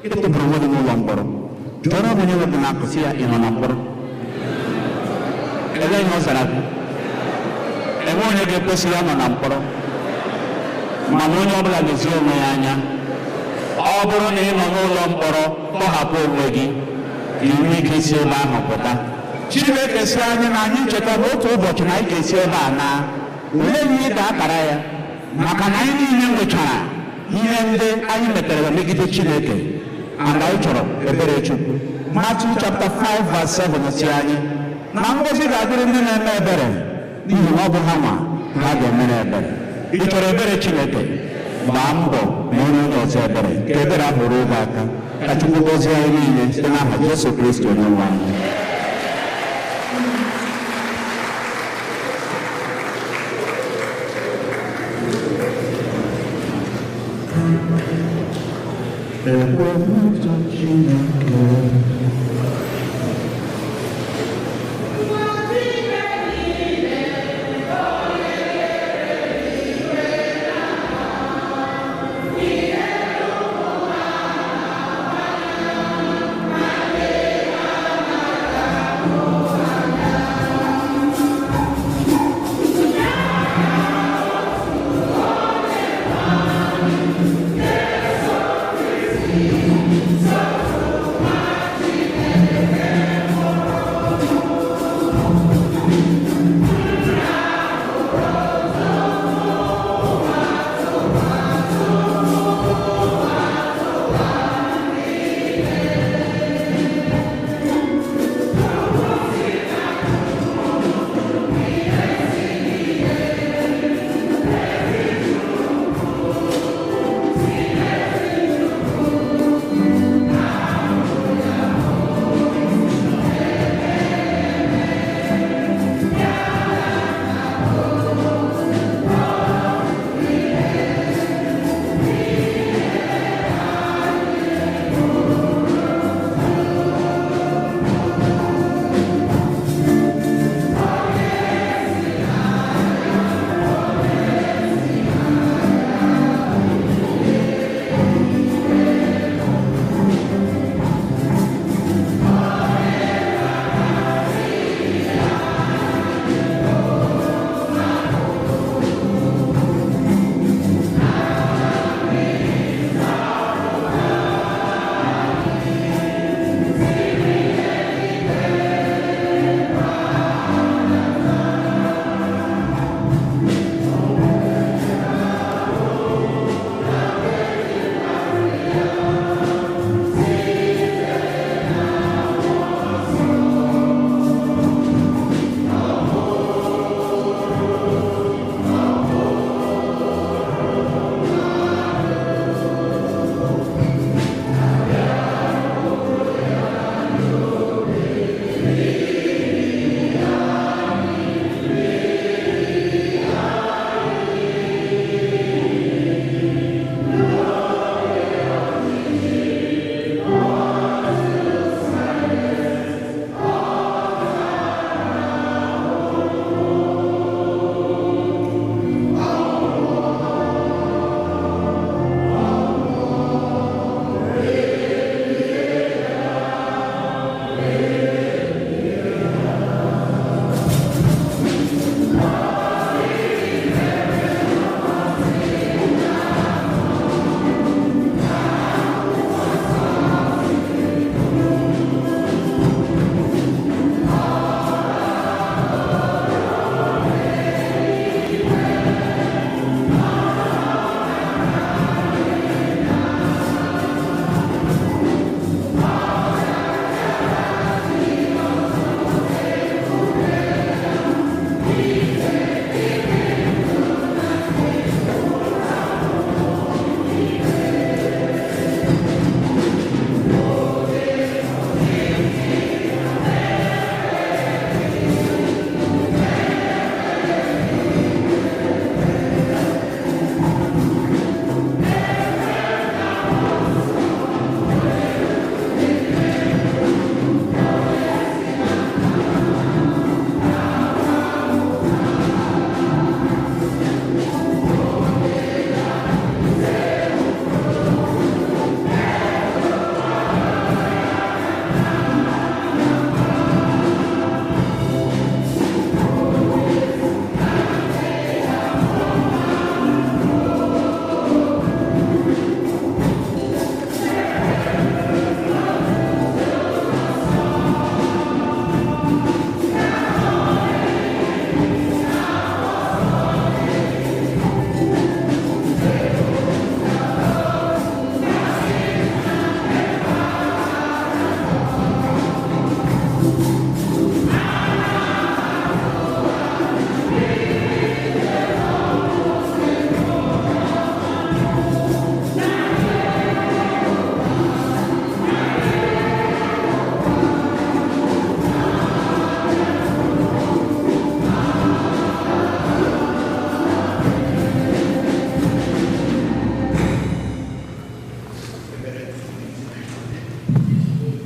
ị tụbara onwe gị n'ụlọ mkpọrọ. Jụọrọ onye nwe gị na-akụsi ya, ị nọ na mkpọrọ. Elee ihe ọ zara gị? Enwe onye ga-ekwesị ya nọ na mkpọrọ. Mana onye ọbụla lezie onwe ya anya. Ọ bụrụ na ị nọ n'ụlọ mkpọrọ, tọhapụ onwe gị, ka ị nwee ike si ebe ahụ pụta. Chineke si anyị na anyị cheta n'otu ụbọchị na anyị ga-esi ebe a naa. Olee ihe ị ga-akara ya? Maka na anyị niile nwechara ihe ndị anyị metere megide Chineke, and anyị chọrọ ebere Chukwu. Matthew chapter 5 verse 7 si anyị na ngọzi ga-adịrị ndị na-eme ebere, n'ihi na ọ bụ ha nwa ka a ga-emere ebere. Ị chọrọ ebere Chineke? Gbaa mbọ ma onye onye ọzọ ebere, ka ebere ahụ ruo gị aka. Ka Chukwu gọzie anyị niile site n'aha Jesu Kristi onye nwe anyị. Ekwe Chineke.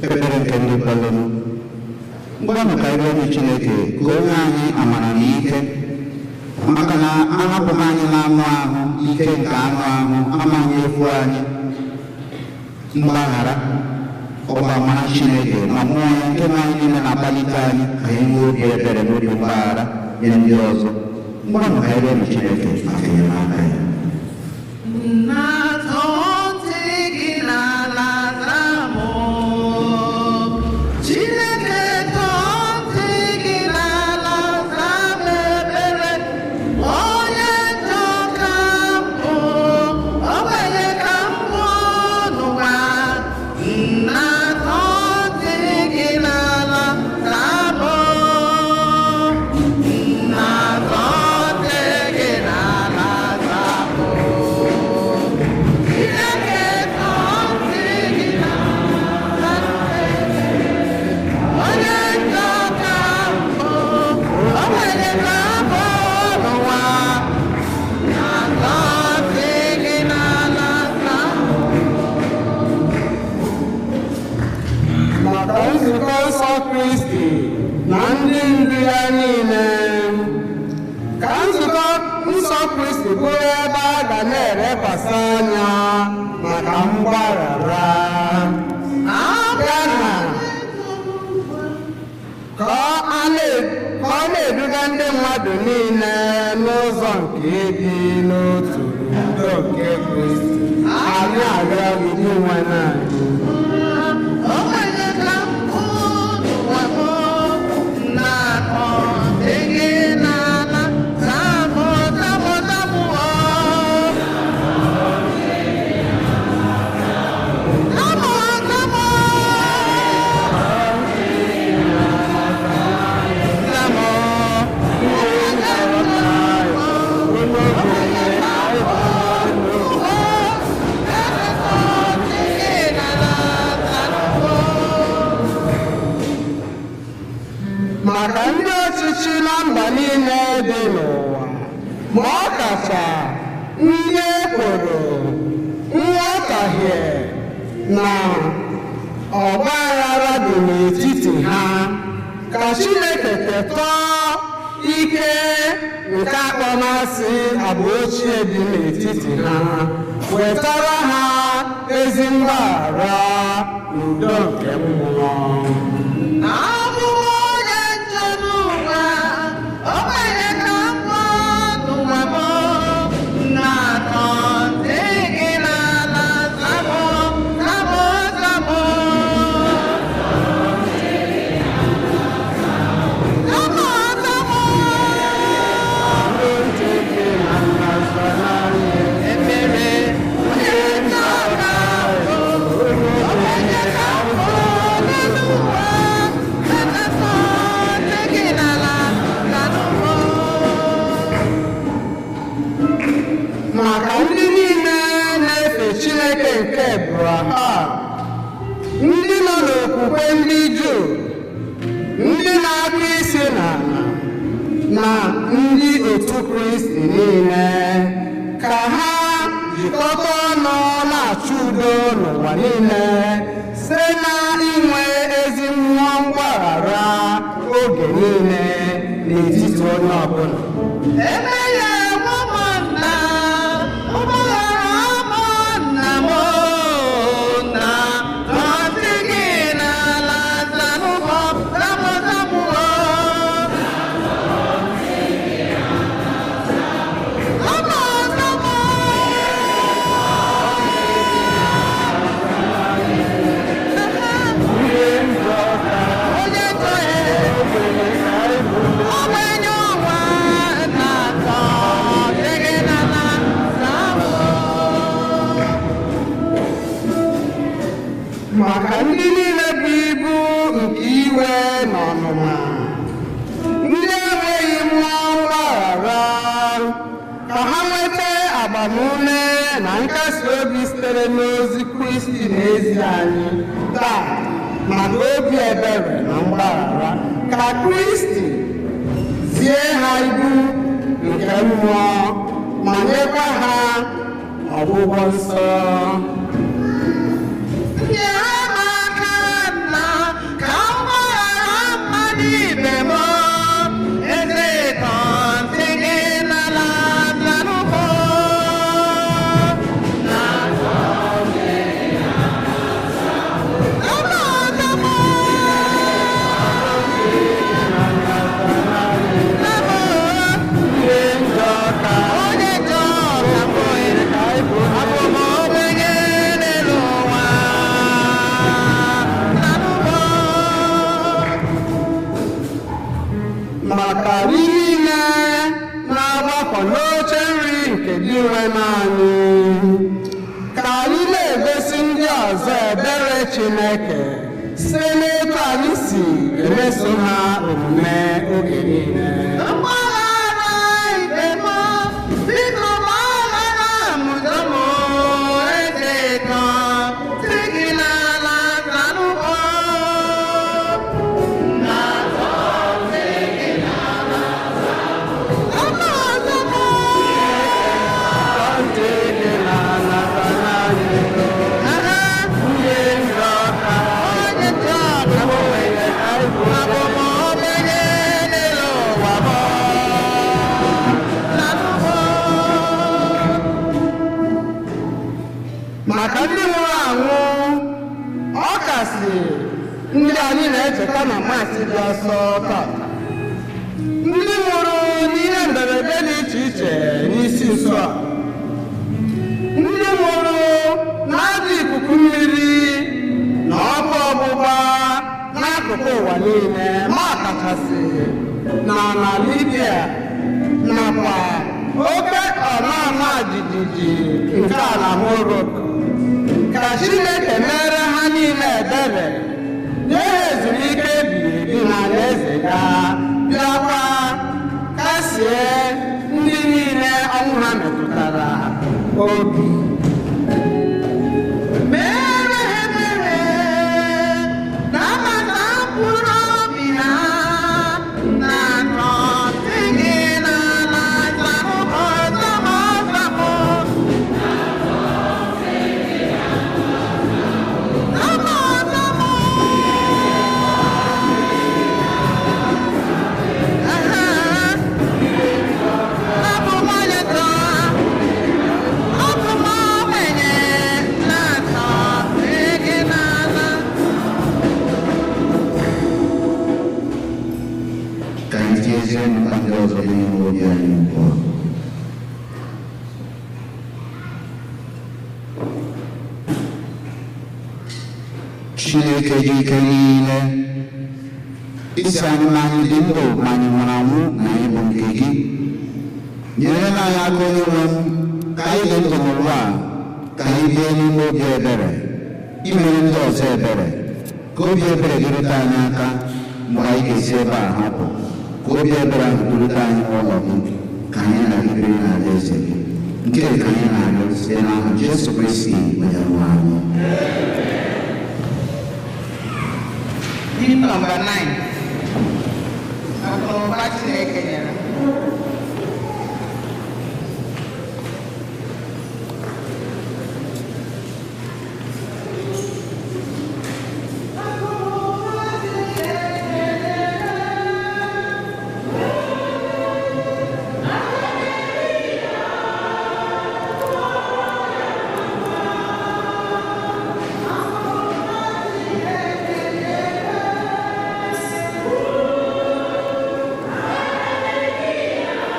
Ekpere nke ndị kwelenụ. Ngwanụ ka anyị rịọ Chineke ka o nye anyị amara na ike, maka na ahapụghị anyị n'anụ ahụ, ike nke anụ ahụ amaghị efu anyị. Mgbaghara ọ bụ amara Chineke na mmụọ ya nke nọ anyị niile na-akpalite anyị ka anyị nwee obi ebere na obi mgbaghara nye ndị ọzọ. Ngwanụ ka anyị rịọ Chineke maka enyemaka ya. Maka ndị ọchịchị na mba niile dị n'ụwa, ma ọ kacha ndị ekworo, nghọtahie na ọgba aghara dị n'etiti ha, ka Chineke ketọọ ike nke akpọmasị agba ochie dị n'etiti ha, wetara ha ezi mgbaghara na udo nke mmụọ. Maka ndị niile na-efe Chineke nke Abraham, ndị nọ n'okwukwe ndị Juu, ndị na-akpụ isi n'ala na ndị otu Kristi niile, ka ha jikọta ọnụ na-achọ udo n'ụwa niile site na inwe ezi mmụọ mgbaghara oge niile n'etiti onye ọbụla. Maka ndị niile bụ ibu nke iwe na ọnụma, ndị enweghị mmụọ mgbaghara, ka ha nweta agbamume na nkasi obi sitere n'ozi Kristi na-ezi anyị taa maka obi ebere na mgbaghara, ka Kristi zie ha ibu nke mmụọ ma nyekwa ha ọgwụgwọ nsọ. Nyere m aka nna. Chineke site n'etu anyị si emeso ha omume oge niile. Mgbaghara ibe m, biko gbaghara m njọ m, eze nọ, si gị n'ala zanụkọ. Maka ndị nwụrụ anwụ, ọ kasị ndị anyị na-echeta na Maasị dị ọsọ taa, ndị nwụrụ n'ihe mberede dị iche iche n'isi nso a, ndị nwụrụ n'ajọ ikuku mmiri na ọkụ ọgbụgba n'akụkụ ụwa niile, ma kachasị na na Libya nakwa oke ọma jijiji nke ala Morocco. Ka Chineke mere ha niile ebere, nye ha ezumike ebighị ebi n'alaeze ya, bịakwa kasie ndị niile ọnwụ ha metụtara obi. Mere ha ebere, nabata mkpụrụ obi ha, na nọ gị n'ala zamụ zamụ zamụ. Ka anyị tinyezie mkpa ndị ọzọ dị n'ime obi anyị ugbu a. Chineke dị ike niile, isi anyị ma anyị dị ndụ ma anyị nwụrụ anwụ na anyị bụ nke gị. Nyere anyị aka onye nwe m, ka anyị dị ndụ n'ụwa a, ka anyị bie n'ime obi ebere, imere ndị ọzọ ebere, ka obi ebere gị rute anyị aka mgbe anyị ga-esi ebe a hapụ, ka obi ebere ahụ durute anyị n'ụlọ gị, ka anyị na gị biri n'alaeze gị. Nke ka anyị na-arịọ site n'aha Jesu Kristi onye nwe anyị. Hymn number 9. Akụnụba Chineke nyere. Yeah.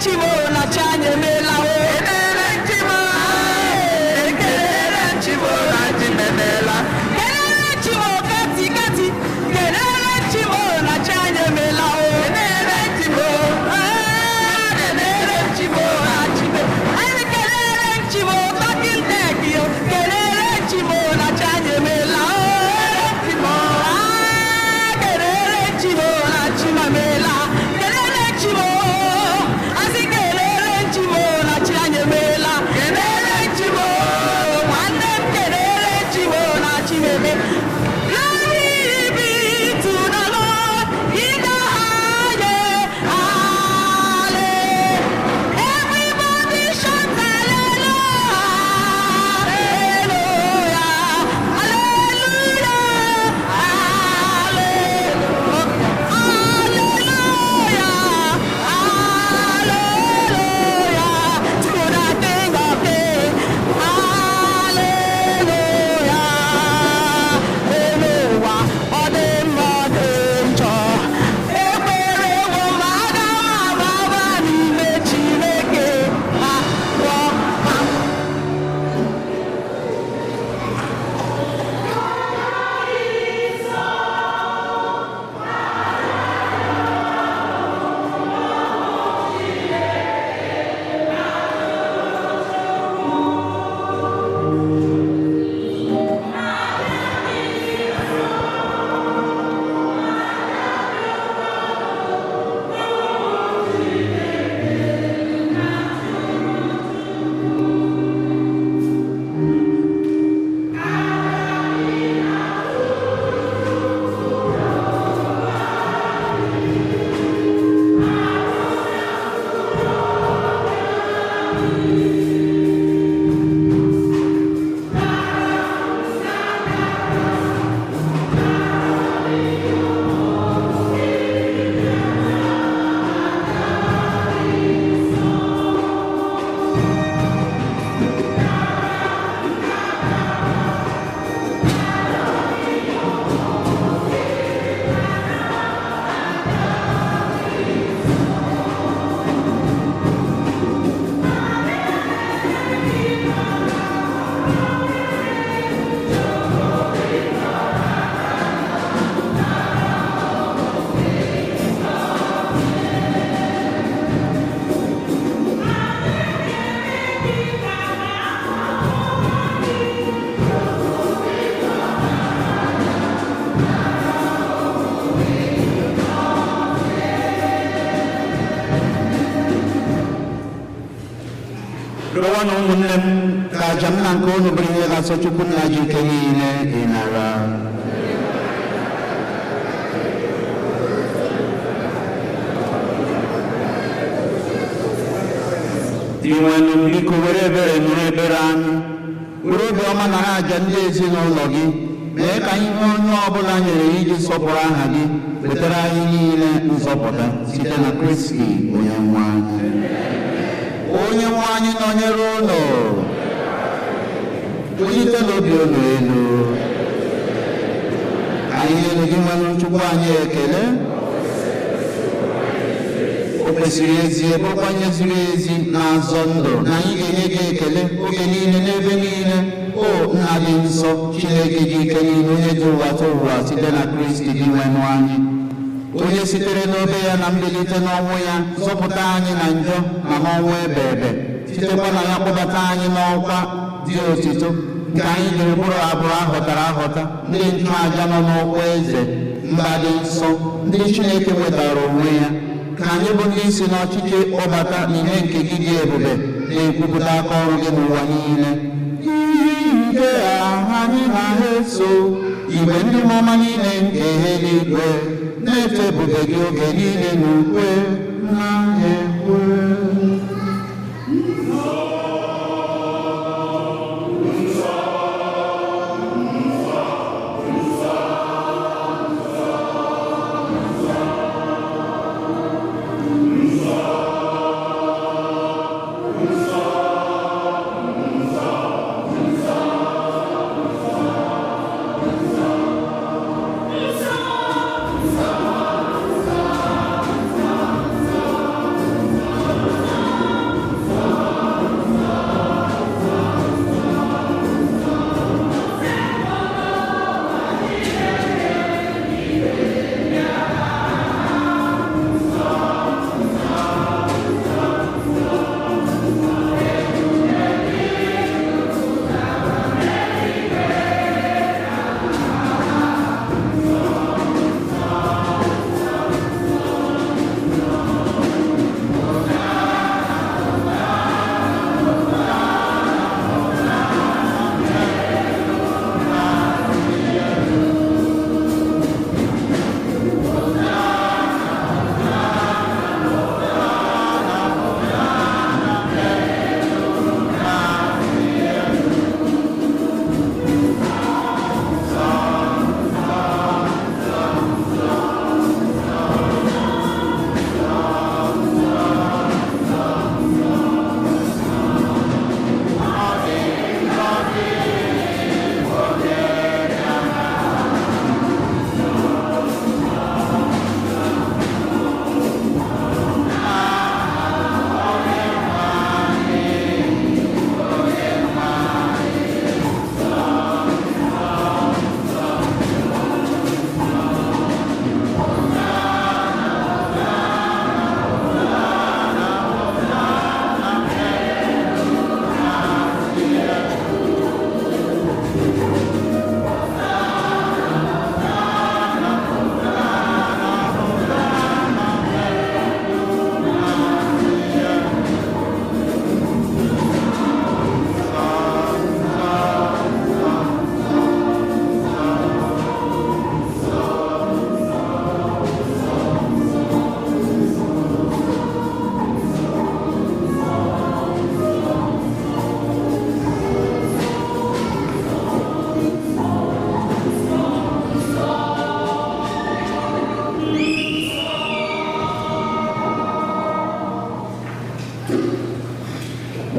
Chimo na chi anyị emeela o. Kelere Chimo, kelere Chimo na chi emeela. Kelere Chimo kati kati, kelere Chimo na chi anyị emeela o. Kelere Chimo, kelere Chimo na chi emeela. Anyị kelere Chimo talking tech yo, kelere Chimo na chi anyị emeela o. Chimo, kelere Chimo na chi emeela. Kelere Chimo, asị kelere Chimo na chi anyị emeela. Kelere Chimo, nwanne m kelere Chimo na chi emeela. Glory be to the Lord in the highest. Hallelujah. Everybody shout hallelujah. Hallelujah. Hallelujah. Hallelujah. Hallelujah to the King of Kings. Hallelujah. Eluwa, ọ dị mma, ọ dị njọ. Ekwerewo m aga m agbaba n'ime Chineke. Ha, wọ, ha. Rịọwa na ụmụnne m ka aja m na nke unu bụrụ ihe ga-asọ Chukwu nna ji ike niile ịnara. Dinwenụ m biko were ebere nụrụ ebere anyị, were obiọma nara aja ndị ezinụlọ gị, mee ka ihe onye ọbụla nyere iji sọpụrụ aha gị wetara anyị niile nzọpụta site na Kristi onye nwe anyị. Onye nwe anyị nọnyere unu, wulite n'obi unu elu. Anyị nyere gị nwanne Chukwu anyị ekele. O kwesịrị ezi bụrụkwa ihe ziri ezi na-azọ ndụ na anyị ga-enye gị ekele oge niile n'ebe niile. O nna dị nsọ, Chineke dị ike niile, onye dị ụwa tụ ụwa site na Kristi dị nwenụ anyị, onye sitere n'obe ya na mbilite n'ọnwụ ya zọpụta anyị na njọ na n'ọnwụ ebe ebe, sitekwa na ya kpọbata anyị n'ọkwa dị otito nke anyị jiri bụrụ abụrụ ahọtara ahọta, ndị nchụaja nọ n'ọkwa eze, mba dị nsọ, ndị Chineke nwetara onwe ya. Ka anyị bụ ndị si n'ọchịchị kpọbata n'ihe nke gị dị ebube na-ekwupụta aka ọrụ gị n'ụwa niile. Ihe nke a anyị na-eso igwe ndị mama niile nke eluigwe na-eto ebube gị oge niile n'ukwe na-ekwe. Nsọ, nsọ, nsọ.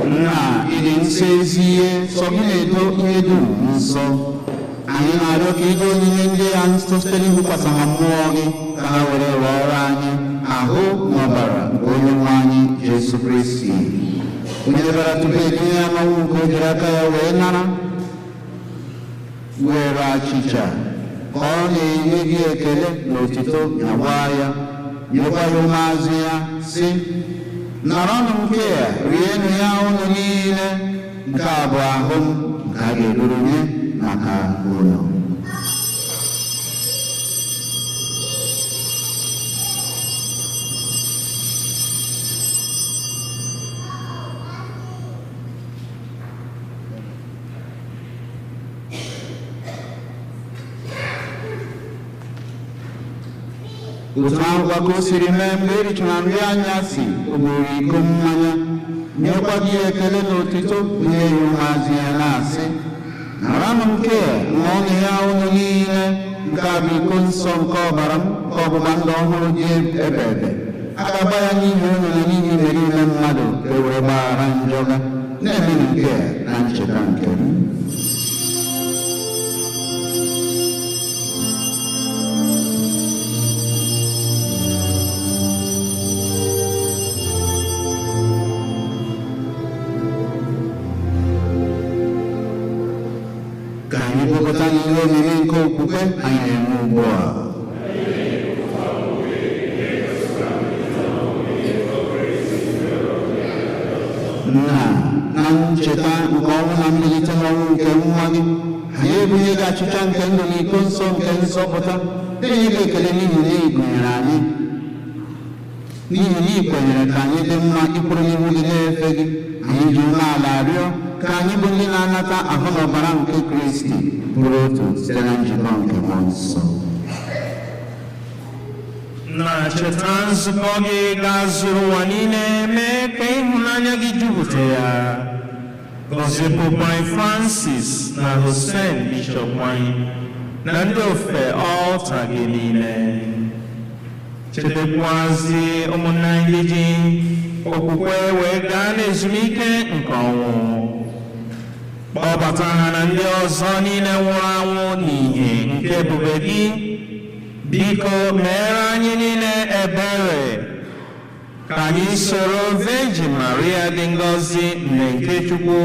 Nna, ịdị nsọ ezi ihe, sọ gị na-edo ihe dum nsọ. Anyị na-arịọ ka ido onyinye ndị ya nsọ site n'ihukwasị ha mmụọ gị, ka ha were rụọrọ anyị ahụ na ọbara nke onye nwe anyị Jesu Kristi, onye debara tupu etinye ya n'ọnwụ nke o jiri aka ya wee nara, were achịcha ka ọ na-enye gị ekele na otito na gbaa ya, nyekwa ya ụmụazụ ya, sị: naranụ nke a, rienụ ya unu niile, nke a bụ ahụ m nke a ga-eburu nye maka unu. Otu ahụkwa ka o siri mee mgbe e richara nri anyasị, o buru iko mmanya, nyekwa gị ekele na otito, nye ya ụmụazụ ya na-asị: naranụ nke a, ṅụọnụ ya unu niile, nke a bụ iko nsọ nke ọbara m, nke ọgbụgba ndụ ọhụrụ dị ebe ebe. A ga-agba ya n'ihi unu na n'ihi imerime mmadụ ka e were gbaghara njọ ha. Na-emenụ nke a na ncheta nke m. Ka anyị kpọkọta n'ihe omimi nke okwukwe anyị na-enwe ugbu a. Nna, na ncheta nke ọnwụ na mbilite n'ọnwụ nke nwa gị, anyị ebunye gị achịcha nke ndụ na iko nsọ nke nzọpụta, na-enye gị ekele n'ihi na ị gụnyere anyị, n'ihi na ị kwenyere ka anyị dị mma ịkwụrụ n'ihu gị na-efe gị. Anyị ji umeala arịọ ka anyị bụ ndị na-anata ahụ na ọbara nke Kristi bụrụ otu site na njikọ nke Mmụọ Nsọ. Na cheta nzukọ gị ga-azụrụ ụwa niile, mee ka ịhụnanya gị jupụta ya. Gọzie Pope anyị Francis na Hussein Bishop anyị na ndị ofe ọlta gị niile. Chetakwazi ụmụnna anyị ndị ji okwukwe wee gaa n'ezumike nke ọnwụ. Kpọbata ha na ndị ọzọ niile nwụrụ anwụ n'ihe nke ebube gị. Biko meere anyị niile ebere, ka anyị soro Virgin Maria dị ngọzi, nne nke Chukwu,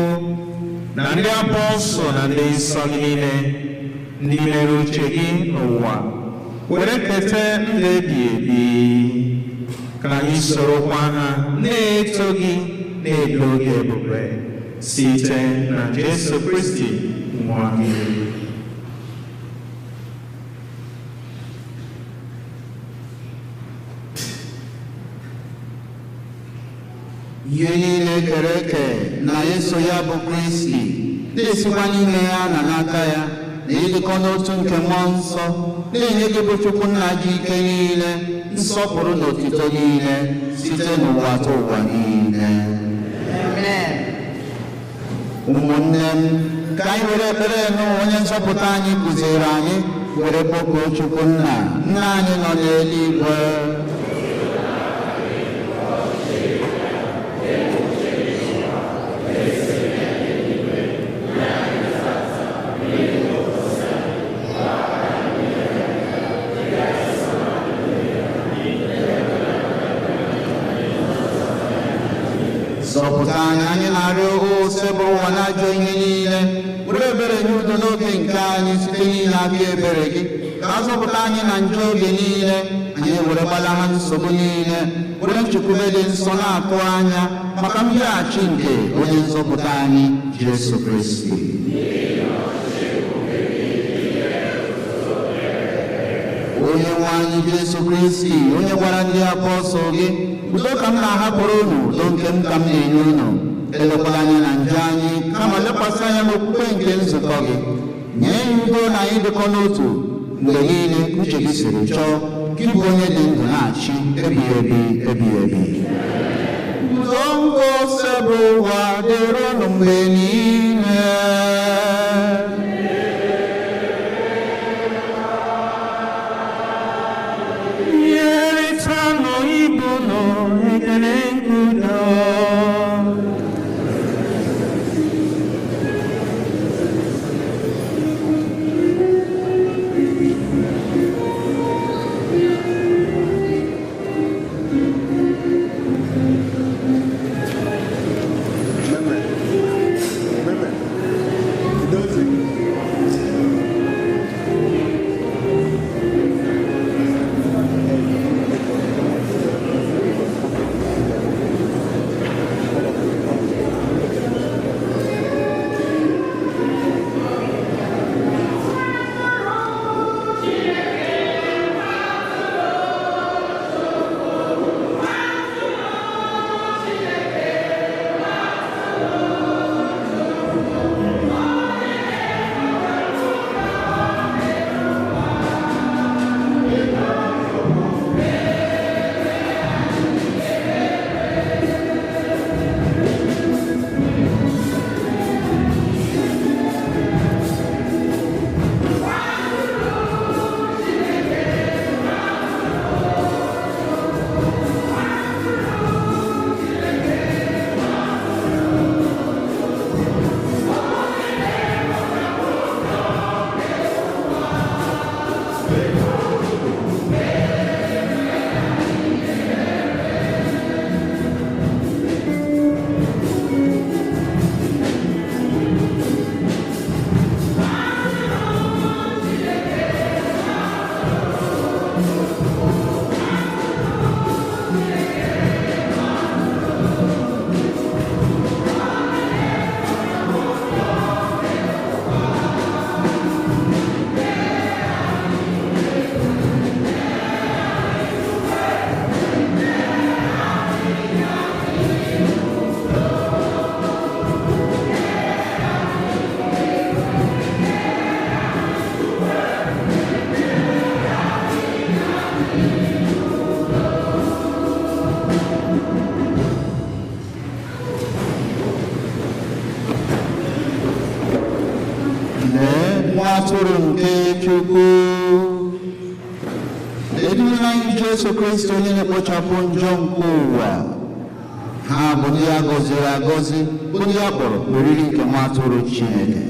na ndị apọstụl na ndị nsọ gị niile, ndị mere uche gị n'ụwa, were keta ndụ ebighị ebi. Ka anyị sorokwa ha na-eto gị, na-edo gị ebube, site na Jesu Kristi nwa gị. Ihe niile kere eke na eso ya bụ Kristi, na-esikwa n'ime ya na n'aka ya, na ịdịkọ n'otu nke Mmụọ Nsọ, na-enye gị bụ Chukwu Nna ji ike niile, nsọpụrụ na otito niile, site n'ụwa ta ụwa niile. Amen. Ụmụnne m, ka anyị were ekpere nụ onye nzọpụta anyị kụziiri anyị, were kpọkuo Chukwu Nna, Nna anyị nọ n'eluigwe. Zọpụta anyị, anyị na-arịọ ose bụ ụwa na-ajọ ihe niile, were ebere nye udo n'oge nke anyị site n'ile aka ebere gị, ka a zọpụta anyị na njọ oge niile, anyị were gbalaha nsogbu niile, were nchekwube dị nsọ na-atụ anya maka mbịaghachi nke onye nzọpụta anyị Jesu Kristi. Onye nwe anyị Jesu Kristi, onye gwara ndị apọstụl gị, udo ka m na-ahapụrụ unu, udo nke m ka m na-enye unu. Elekwala anya na njọ anyị, kama lekwasị anya n'okwukwe nke nzukọ gị. Nye ya udo na anyị dịkọ n'otu mgbe niile uche gị siri chọọ, gị bụ onye dị ndụ na-achị ebighị ebi ebighị ebi. Udo nke ose bụ ụwa dịrị unu mgbe niile. Nyerịtanụ ibe unu ekele nke udo. atụrụ nke Chukwu. Edula anyị Jesu Kristi onye na-ekpochapụ njọ nke ụwa. Ha bụ ndị a gọziri agọzi, bụ ndị a kpọrọ oriri nke nwa atụrụ Chineke.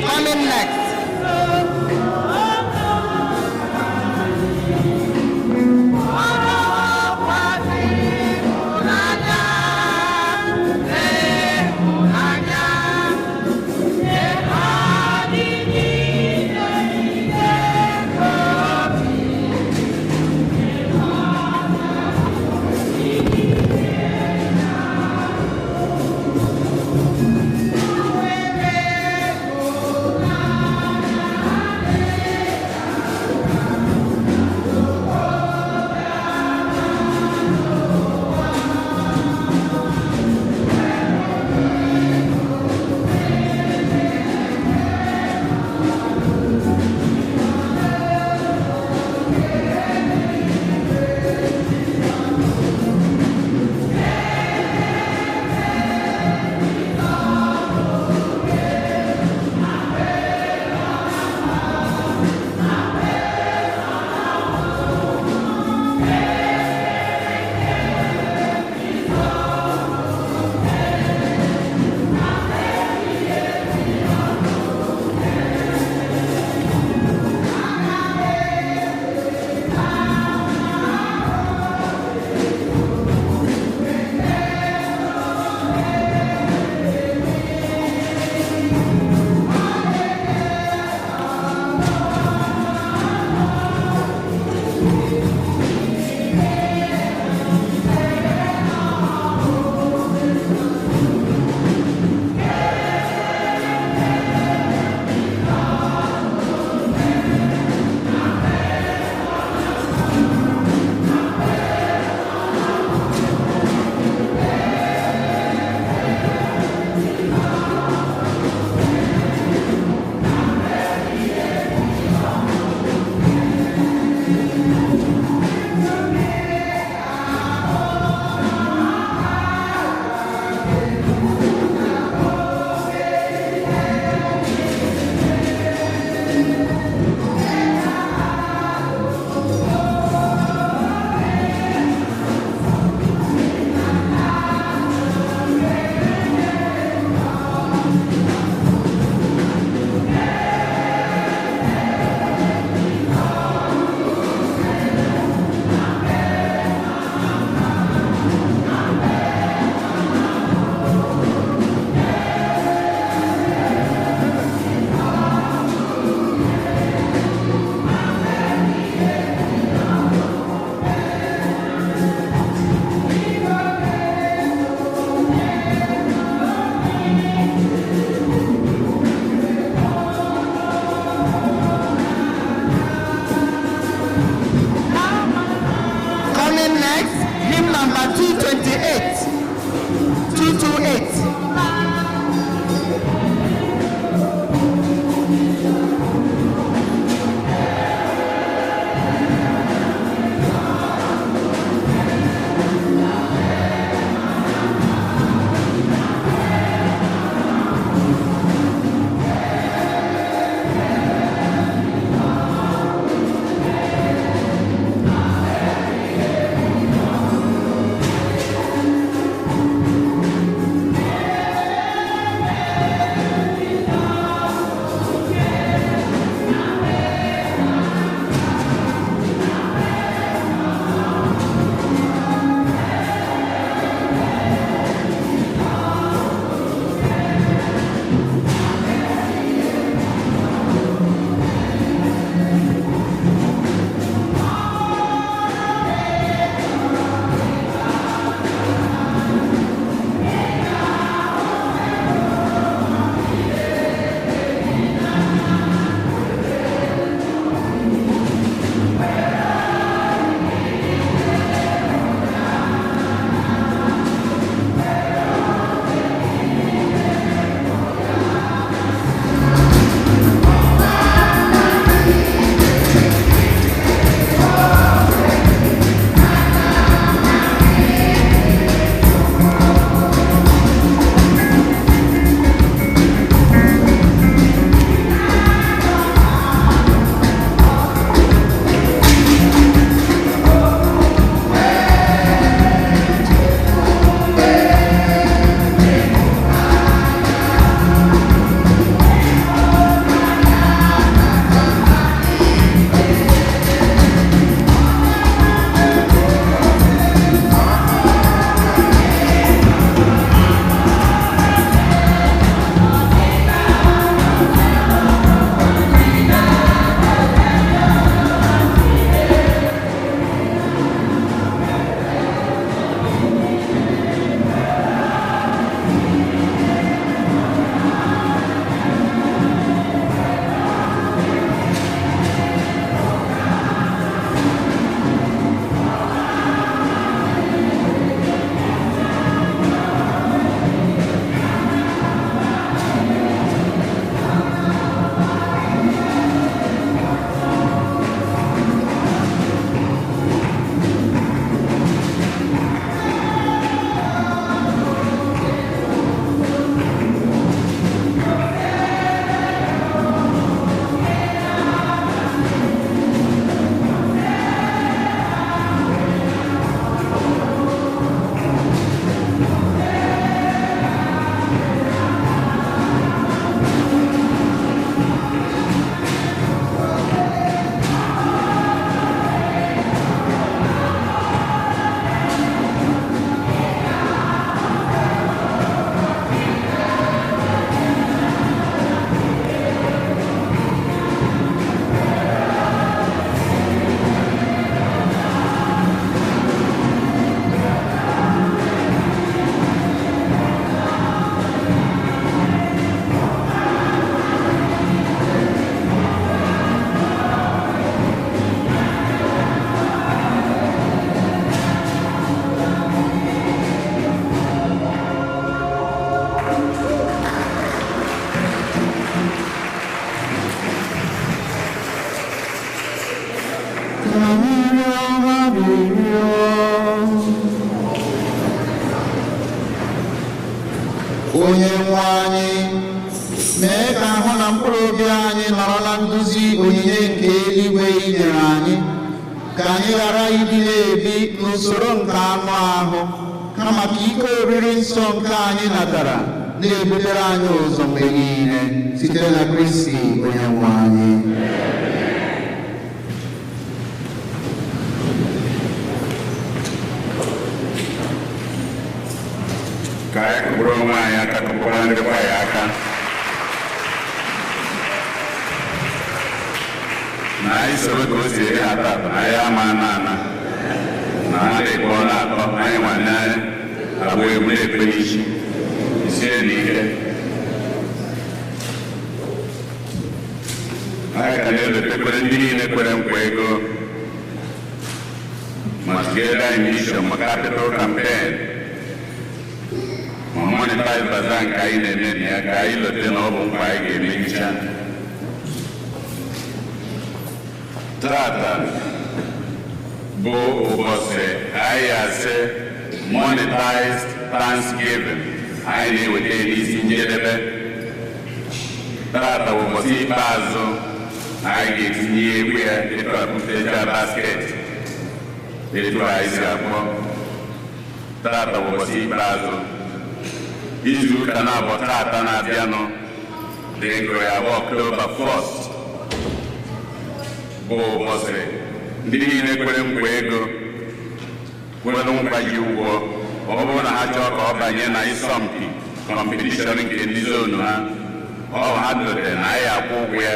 Coming next. Amen. Onye nwe anyị, mee ka ahụ na mkpụrụ obi anyị nọrọ na nduzi onyinye nke eluigwe i nyere anyị, ka anyị ghara ịdị na-ebi n'usoro nke anụ ahụ, kama ka ike oriri nsọ nke anyị natara na-ebutere anyị ụzọ mgbe niile, site na Kristi onye nwe anyị. Ka anyị kụpụrụ onwe anyị aka, kụpụkwara ndị kwaya aka na anyị soro ka o si eri ha taata, na anyị ama ana ana na ha na-ekpe ọ na-atọ anyị nwanne anyị agba egwu na-ekpe n'isi isie na ike. Anyị ka na-elotekwere ndị niile kwere nkwa ego ma Together in Mission, ma capital campaign, ma monetize bazaar nke anyị na-eme na ya, ka anyị lote na ọ bụ nkwa anyị ga-emegicha. Tata bụ ụbọchị anyị asị monetized Thanksgiving anyị na-eweta n'isi njedebe. Tata bụ ụbọchị ikpeazụ anyị ga-etinye egwu ya etu akpụtecha basket etu anyị si akpọ. Tata bụ ụbọchị ikpeazụ. Izu ụka na-abụ tata na-abịanụ dị nkụ ya bụ Ọktoba 1st bụ ụbọchị ndị niile kwere nkwa ego, kwere nkwa ji ụgwọ, ọ bụrụ na ha chọọ ka ọ banye na ịsọmpi kọmpetishọn nke ndị zonu ha, ọ ha dotere na anyị akwụ ụgwọ ya.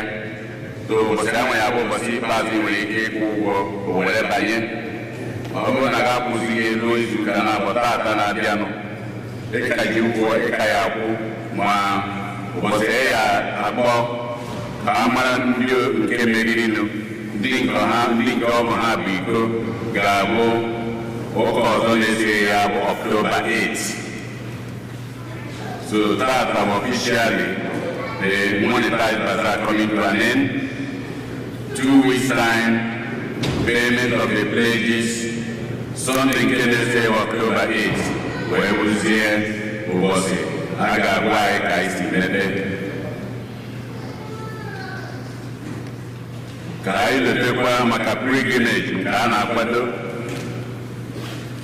To ụbọchị ahụ ya bụ ụbọchị ikpeazụ ị nwere ike ịkwụ ụgwọ o were banye. Ọ bụrụ na ga akwụzighị elu izu ụka na-abụ tata na-abịanụ, ịka ji ụgwọ ịka ya akwụ, ma ụbọchị ya akpọ ka a mara ndị nke meririnụ, ndị nke ha, ndị nke ọ bụ ha bụ iko, ga-abụ ụka ọzọ na-esighị ya bụ Ọktoba 8. So tata bụ officially the monetized bazaar coming to an end. 2 weeks time, payment of the pledges, Sunday nke na-ese Ọktoba 8 wee bụzie ụbọchị a ga-agwa anyị ka anyị si mete. Ka anyị letekwa maka pilgrimage nke a na-akwado.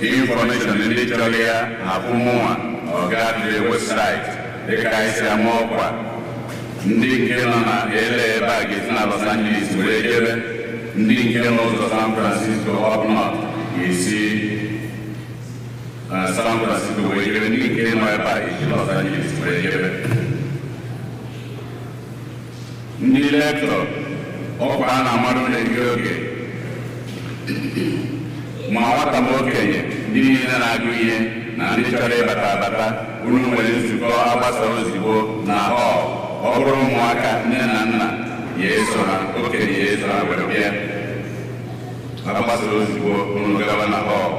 Information ndị chọrọ ya afụ mụnwa ọ gaa to the website dịka anyị si ama ọkwa. Ndị nke nọ na LA ebe a ga-esi na Los Angeles wee jebe, ndị nke nọ ụzọ San Francisco up north ga-esi San Francisco wee jebe, ndị nke nọ ebe a esi Los Angeles wee jebe. Ndị lektọ ọkwa a na-amarụ na-eri oge, ma nwata ma okenye, ndị niile na-agụ ihe na ndị chọrọ ịbata abata, unu nwere nzukọ agbasa ozugbo na họl. Ọ bụrụ ụmụaka, nne na nna ya eso ha, okenye ya eso ha were bịa. Agbasa ozugbo unu gaba na họl.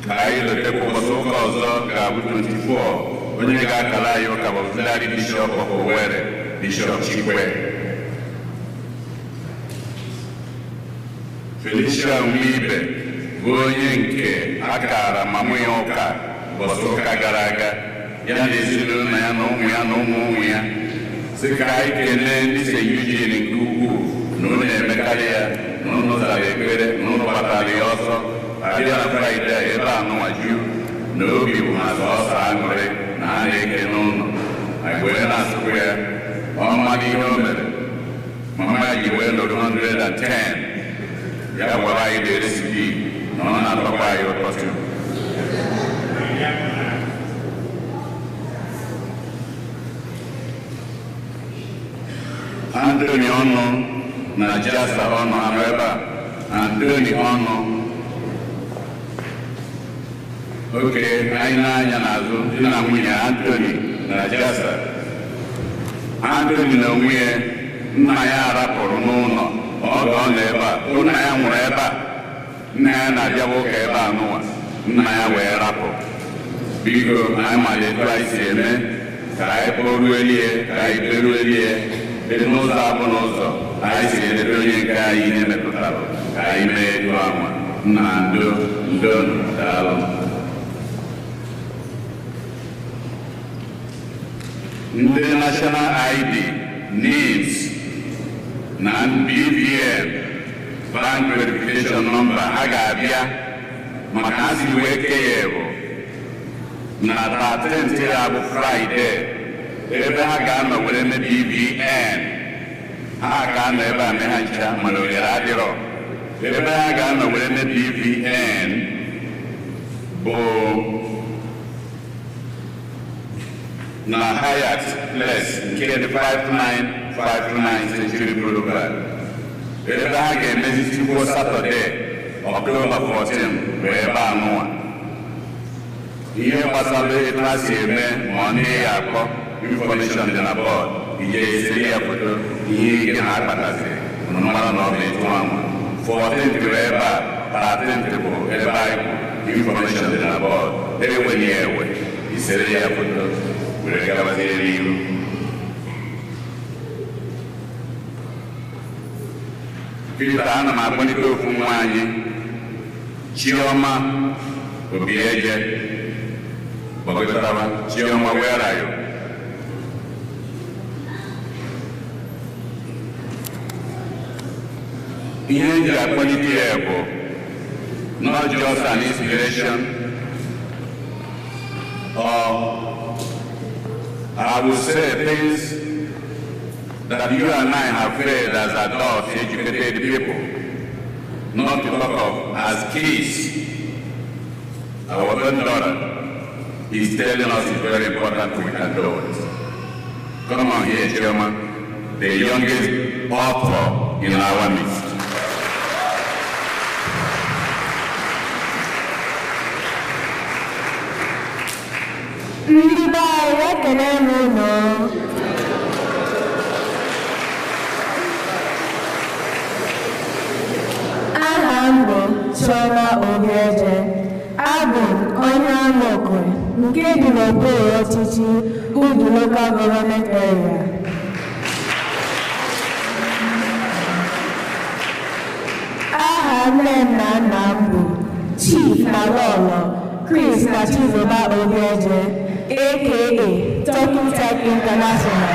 Ka anyị lotekwa ụbọchị ụka ọzọ ga-abụ 24, onye ga-akara anyị ụka bụ Auxiliary Bishop of Owerri, Bishop Chikwe. Felicia Nwibe bụ onye nke akara ma mụ ya ụka ụbọchị ụka gara aga, ya na ezinụlọ ya na ụmụ ya na ụmụ ụmụ ya, sị ka anyị kelee ndị St. Eugene nke ukwuu na unu na-emekarị ya, na unu zara ekpere, na unu gbatara ya ọsọ. Abịa na Fraịde ebe a nụnwa ju na obi bụ ha sọsọ aṅụrị na ha na-eke n'ụlọ. Anyị wee na-asụkwa ya ọ mmadụ ihe o mere. Mama ya ji wee nọrọ 110 ya gwara anyị the recipe na ọ na-atọkwa anyị ụtọ too. Anthony Ọnụ na Jasa Ọnụ anọ ebe a. Anthony Ọnụ, oke anyị na-anya n'azụ di na nwunye Anthony na Jasa. Anthony na onwe ya nna ya arapụrụ n'ụlọ oge ọ nọ ebe a, nna ya nwụrụ ebe a, nna ya na-abịawa ụka ebe a n'ụwa, nna ya wee rapụ. Biko anyị mara etu anyị si eme ka anyị kpọruelie, ka anyị kperuelie dị n'ụzọ abụ n'ụzọ anyị si eleta onye nke anyị ihe metụtara, ka anyị mee etu anwa. Nna ndo ndo daalụ. Ndị National ID, NIMS na BVN, Bank Verification Number, ha ga-abịa maka ha si wee kee ya bụ na 13th ya bụ Friday, ebe ha ga-anọ were mee BVN. Ha ga-anọ ebe a mee ha ncha, mana ohere adịrọ. Ebe ha ga-anọ were mee BVN bụ na Hyatt Place nke dị 5959 Century Boulevard. Ebe ha ga-emezi tupu Satọde, Ọktoba 14 bụ ebe anụnwa. Ihe gbasara etu ha si eme ma ọ ndị ya akpọ information dị na bọọdụ, ije eseri ya foto ihe ike na akpatasịrị unu mara na ọ bụ etu anwa. 14th bụ ebe a, 13th bụ ebe anyị kwụ, information dị na bọọdụ, enweghị ya ewe, isere ya foto were gabazie n'ihu. Peter, ana m akpọlite ofu nwa anyị, Chioma Obieje, gbagotara. Chioma, where are you? Ihe m ji akpọlite ya bụ not just an inspiration or, I will say, things that you and I have failed as adults, educated people, not to talk of as kids. Our own daughter is telling us it's very important we can do it. Come on here, Chioma, the youngest author in our midst. Ndị be anyị, ekele m unu. Aha m bụ Chioma Obieje. Abụ m onye Amokwe nke dị n'okpuru ọchịchị Udu Local Government Area. Aha nne m na nna m bụ Chief na Lọlọ Chris na Chizoba Obieje, aka Talking Tech International.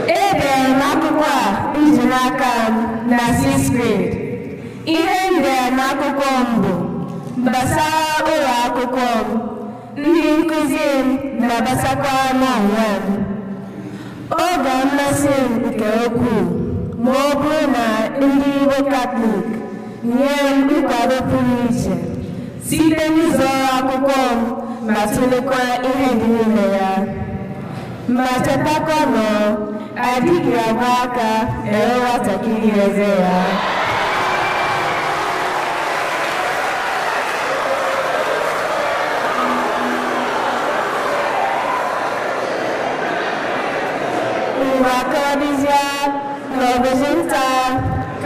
Edere m akwụkwọ a iji n'aka m na 6th grade. Ihe m dere n'akwụkwọ m bụ gbasara ụlọ akwụkwọ m, ndị nkụzi m na gbasakwara m onwe m. Ọ ga-amasị m nke ukwuu ma ọ bụrụ na ndị Igbo Katọlik nye m nkwado pụrụ iche site n'ịzọrọ akwụkwọ m ma tụlekwa ihe dị n'ime ya. Ma chetakwa na adịghị agba aka ere nwatakịrị eze ya. Ngwa, ka ọ dịzịa n'ọbụzụ nta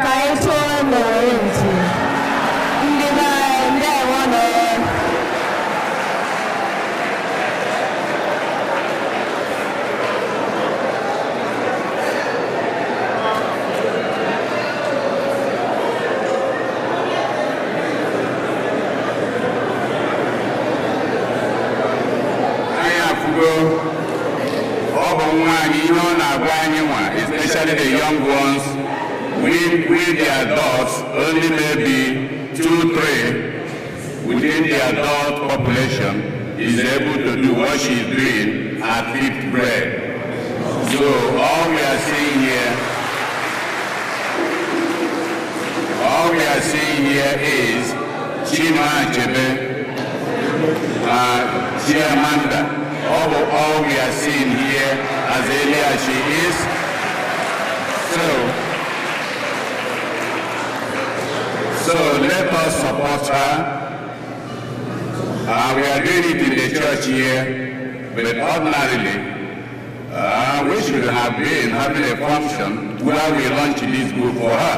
ka anyị chụọ n'owere nchi. Ndị be anyị, ndewo nọ. Anyị afụgo ọ bụ nwa anyị, ihe ọ na-agwa anyị nwa, especially the young ones. We the adults, only maybe two, three within the adult population is able to do what she's doing at fifth grade. So all we are seeing here is Chinua Achebe, Chimamanda. All we are seeing here, as early as she is. So let us support her. We are doing it in the church here, but ordinarily, we should have been having a function where we launch this group for her.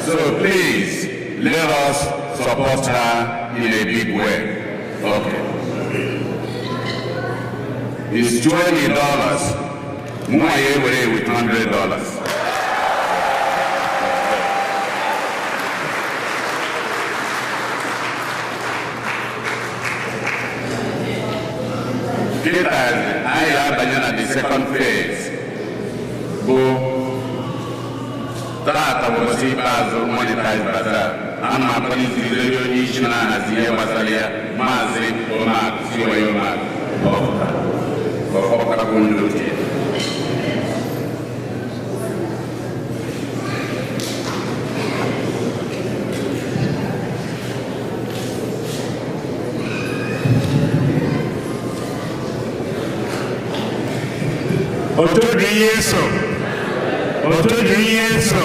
So please, let us support her in a big way. Okay. It's $20. Mwa with $100. second phase bụ tata bụ ụbọchị ikpeazụ Monetize Bazaar. Ana m akpọlite onye isi na-ahazi ihe gbasara ya, Maazị Omak Siwaye Omak, ka ọ kpọpụtakwu ndị otu ya. Otoju Yesu, Otoju Yesu.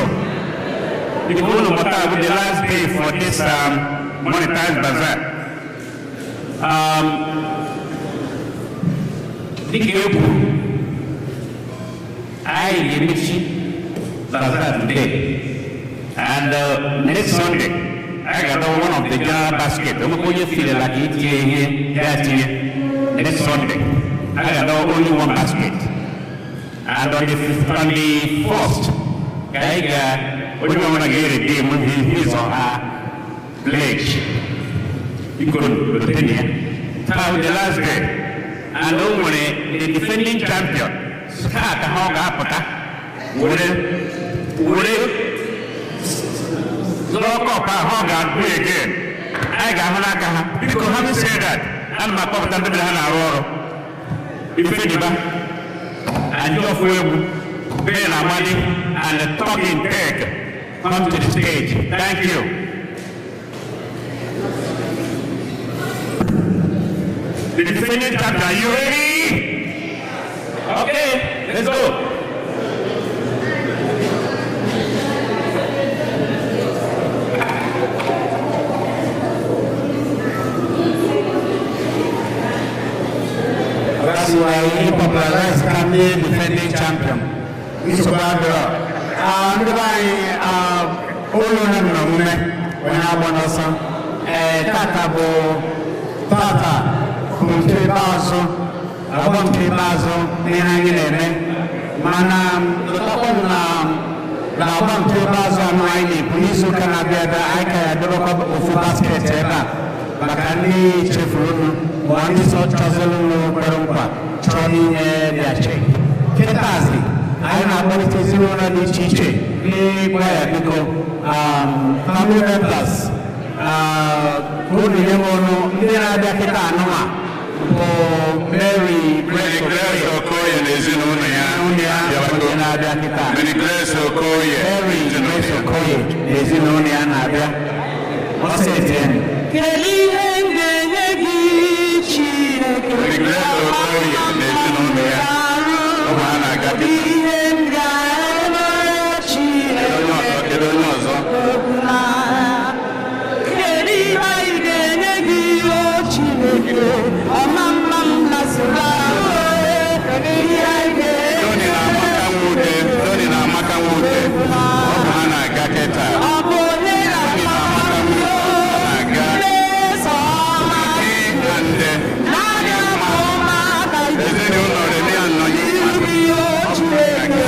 Biko unu mụta bụ the last day for this Monetize Bazaar. Dịka e kwuru, anyị ga-emechi bazaar today, and next Sunday anyị ga-adọwa one of the general basket. Onwekwa onye feel like itinye ihe ya tinye. Next Sunday anyị ga-adọwa only one basket. And on the first, ka anyị ga onye ọbụla ga-redeem his or her pledge. Biko lotenu ya. Taa bụ the last day, and o nwere the defending champion. Taa ka ha ọ ga-apụta were zọrọ cup ahụ ọ ga-agụ again. Anyị ga-ahụ n'aka ha. Biko, having said that, ana m akpọpụta ndị ha na-arụ ọrụ. Ifediba and Jofu Ben Amadi and the Talking Tech come to the stage. Thank you. The defending champion, are you ready? Okay, let's go. That's why he popularized Kambi defending champion. Nsogbu adịrọ. Ndị be anyị, ụlọ ole nọ n'omume onye agba n'ọsọ. Ee, tata bụ nke ikpeazụ, agba nke ikpeazụ n'ihe anyị na-eme. Mana lọtakwanụ na agba nke ikpeazụ anụ anyị na-ekwu n'izu ụka na-abịa abịa, anyị ka ya debekwa ofu basket ebe a maka ndị chefuru unu ma ndị chọziri unu kwere nkwa chọọ n'inye their check. Kịtazi anyị na-akpọlite ezinụlọ dị iche iche ndị gwa ya, biko, family members, ka unu nye m ọnụ. Ndị na-abịa kịta anụma bụ Mary Mary Grace Okoye na ezinụlọ ya. Ezinụlọ ya bụ ndị na-abịa kịta. Mary Grace Okoye. Mary Grace Okoye na ezinụlọ ya na-abịa. Ọsọ etinyere. Kedu ihe m ga-enye gị, Chineke? Mary Grace Okoye na ezinụlọ ya. Ọ bụ ha na-aga kịta. Ihe m ga-emere Chineke? Kedu onye ọzọ? Kedu onye ọzọ? Kedu ihe anyị ga-enye gị, o Chineke? Ọma mma m masịrị ahụ. Kedu ihe anyị ga-enye? Tony na Amaka Nwude. Tony na Amaka Nwude. Ọ bụ ha na-aga kịta. Ọ bụ onye Tony na Amaka Nwude na-aga. na-eso ọma Ndị naanị ọma ka ezinụlọ Remi Anọghị. iru gị, o Chineke.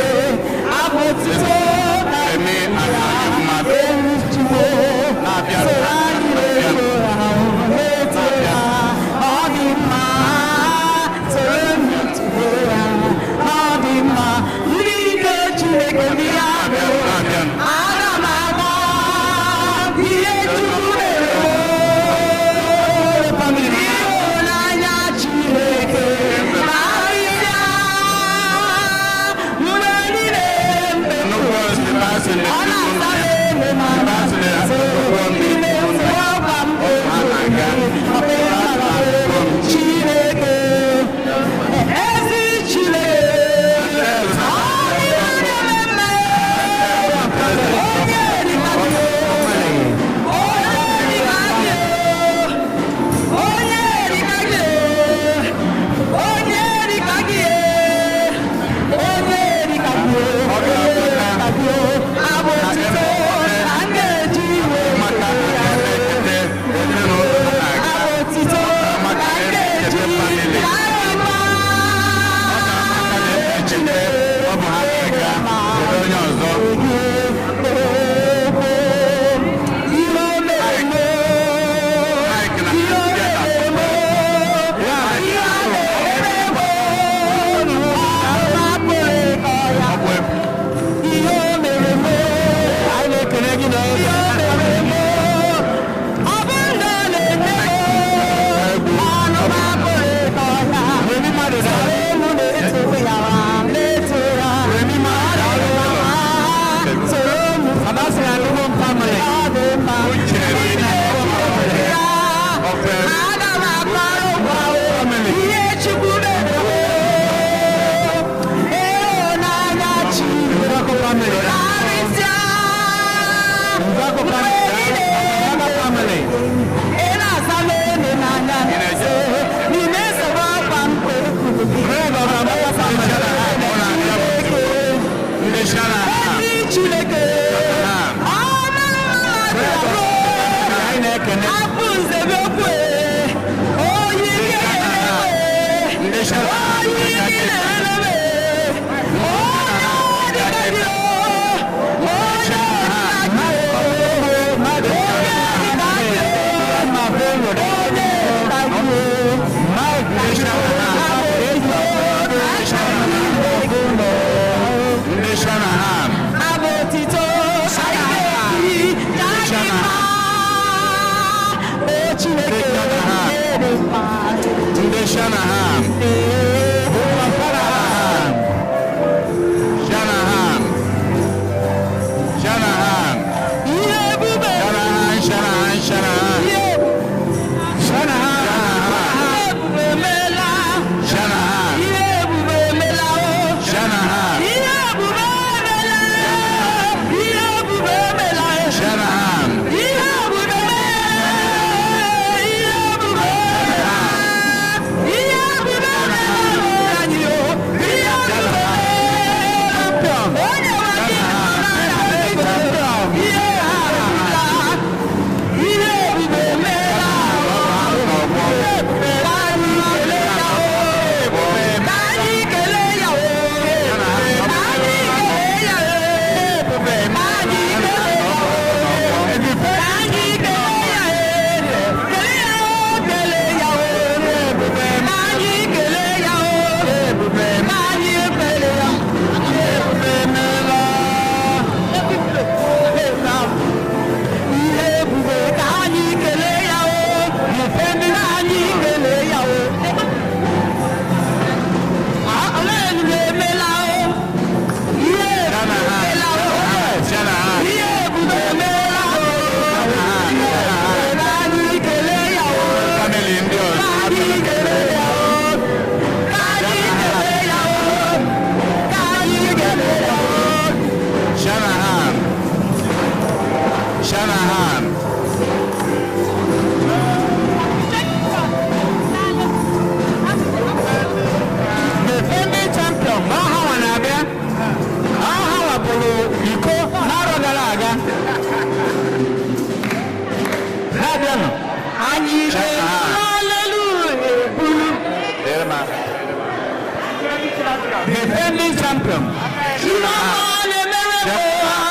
Defending champion.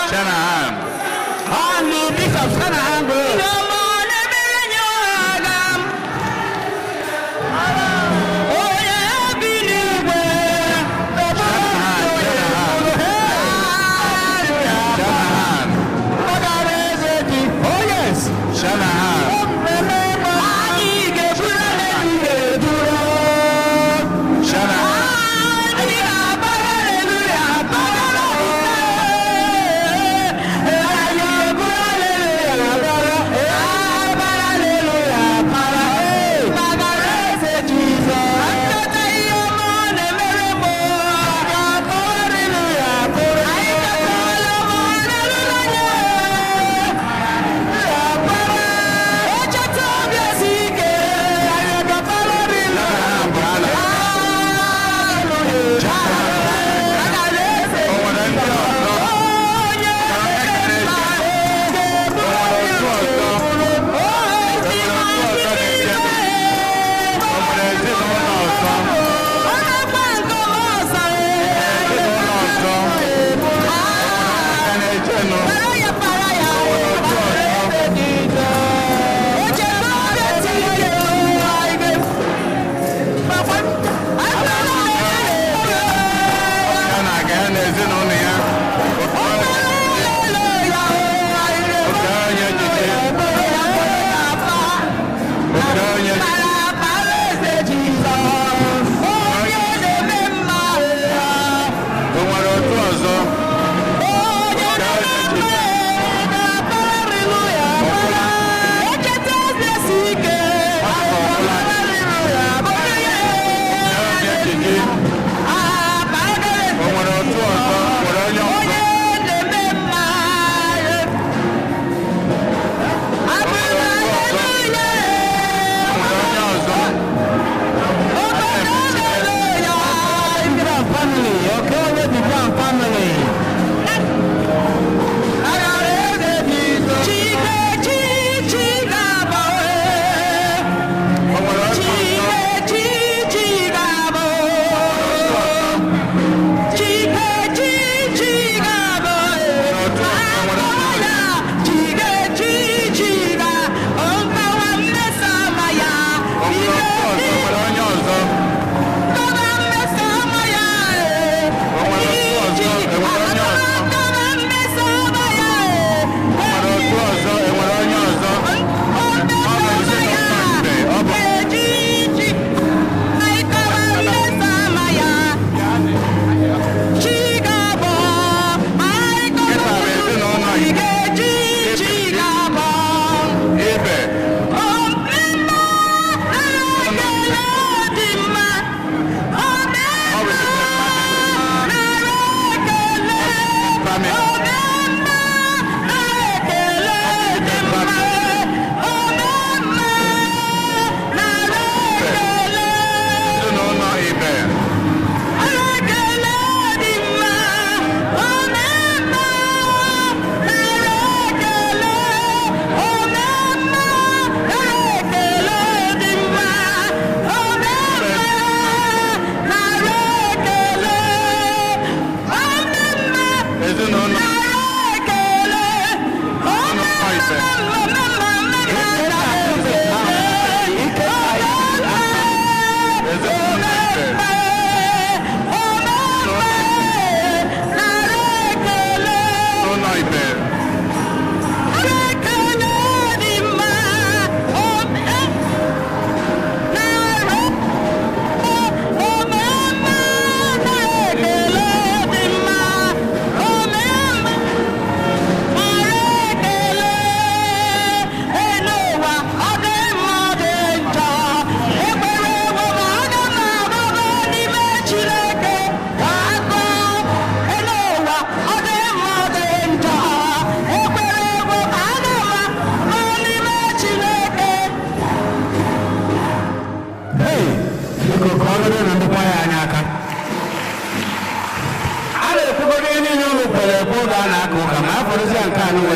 Shanahan. On the Bishop Shanahan Group. Shanahan.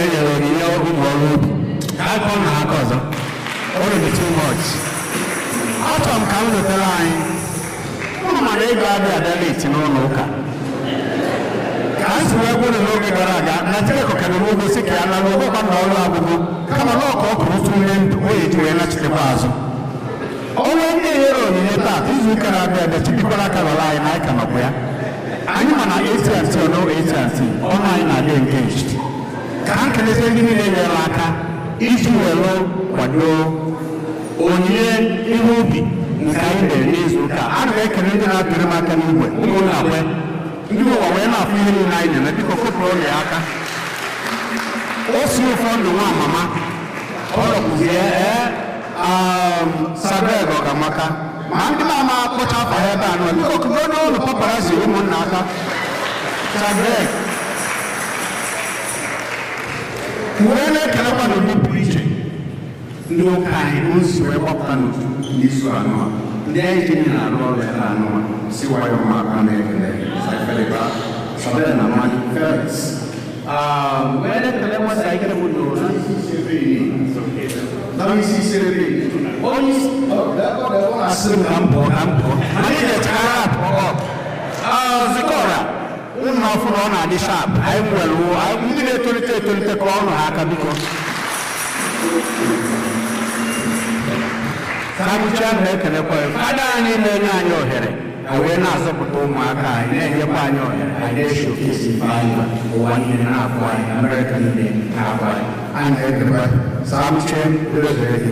e nyere onyinye ụmụ ọrụ ubi. Ka a kọọ na aka ọzọ. Ọ dị too much. Achọrọ m ka m letara anyị. Ụnụ mara ego adịghị abịa late n'ụlọ ụka. Ka anyị si wee gwụrụ n'oge gara aga na Chineke kere n'ugbo si ka ya na n'ọgbakwa na ọrụ agwụgwụ kama na ọka ọ kụrụ otu ihe ndụ o eji wee nachitekwa azụ. Onwe ndị nyere onyinye taata izu ụka na-abịa abịa chibikwara aka lọrọ anyị na anyị ka nọkwa ya. Anyị ma na AT&T or no AT&T ọnụ anyị na-adị engaged. Ka ha kelezie ndị niile nyere aka iji were kwado onyinye ihe ubi nke anyị mere n'izu ụka. Ana m ekele ndị na-atụrụ m aka n'igwe ụmụnna kwe ndị ụwa wee na-afụ ihe niile anyị na-eme biko kụpụrụ ụlọ ya aka. O si ụfọdụ nwa mama ọ rọpụzie Sabeg Ọkamaka ma ndị mama akpọcha afa ha ebe a nọ biko kụgodo ụlọ paparazzi ụmụnna aka. Sabeg wee na-ekelekwa n'ụdị pụrụ iche ndị ụka anyị nsi wee gbapụta n'otu n'izu anọ a ndị anyị ji na-arụ ọrụ ebe anọ a si nwayọ mma aka na-ekele Saifeliba Sabel na Mani Felix wee na-ekele nwata ikere bụ onye asị m ka m pụọ ka m pụọ anyị ga-echegara apụọ zikọra ụnụ ọfụrụ ọ na-adị shap anyị nwere ndị na-etolite etolite ka ọnụ ha aka biko. Sabucha na-ekelekwa fada anyị na-enye anyị ohere wee na-azọpụta ụmụaka anyị na-enyekwa anyị ohere anyị na-eshokesi ife anyị ụwa niile na-abụ anyị Amerịka niile na-abụ anyị. Anyị na-ekelekwa Sabucha udo dịrị gị.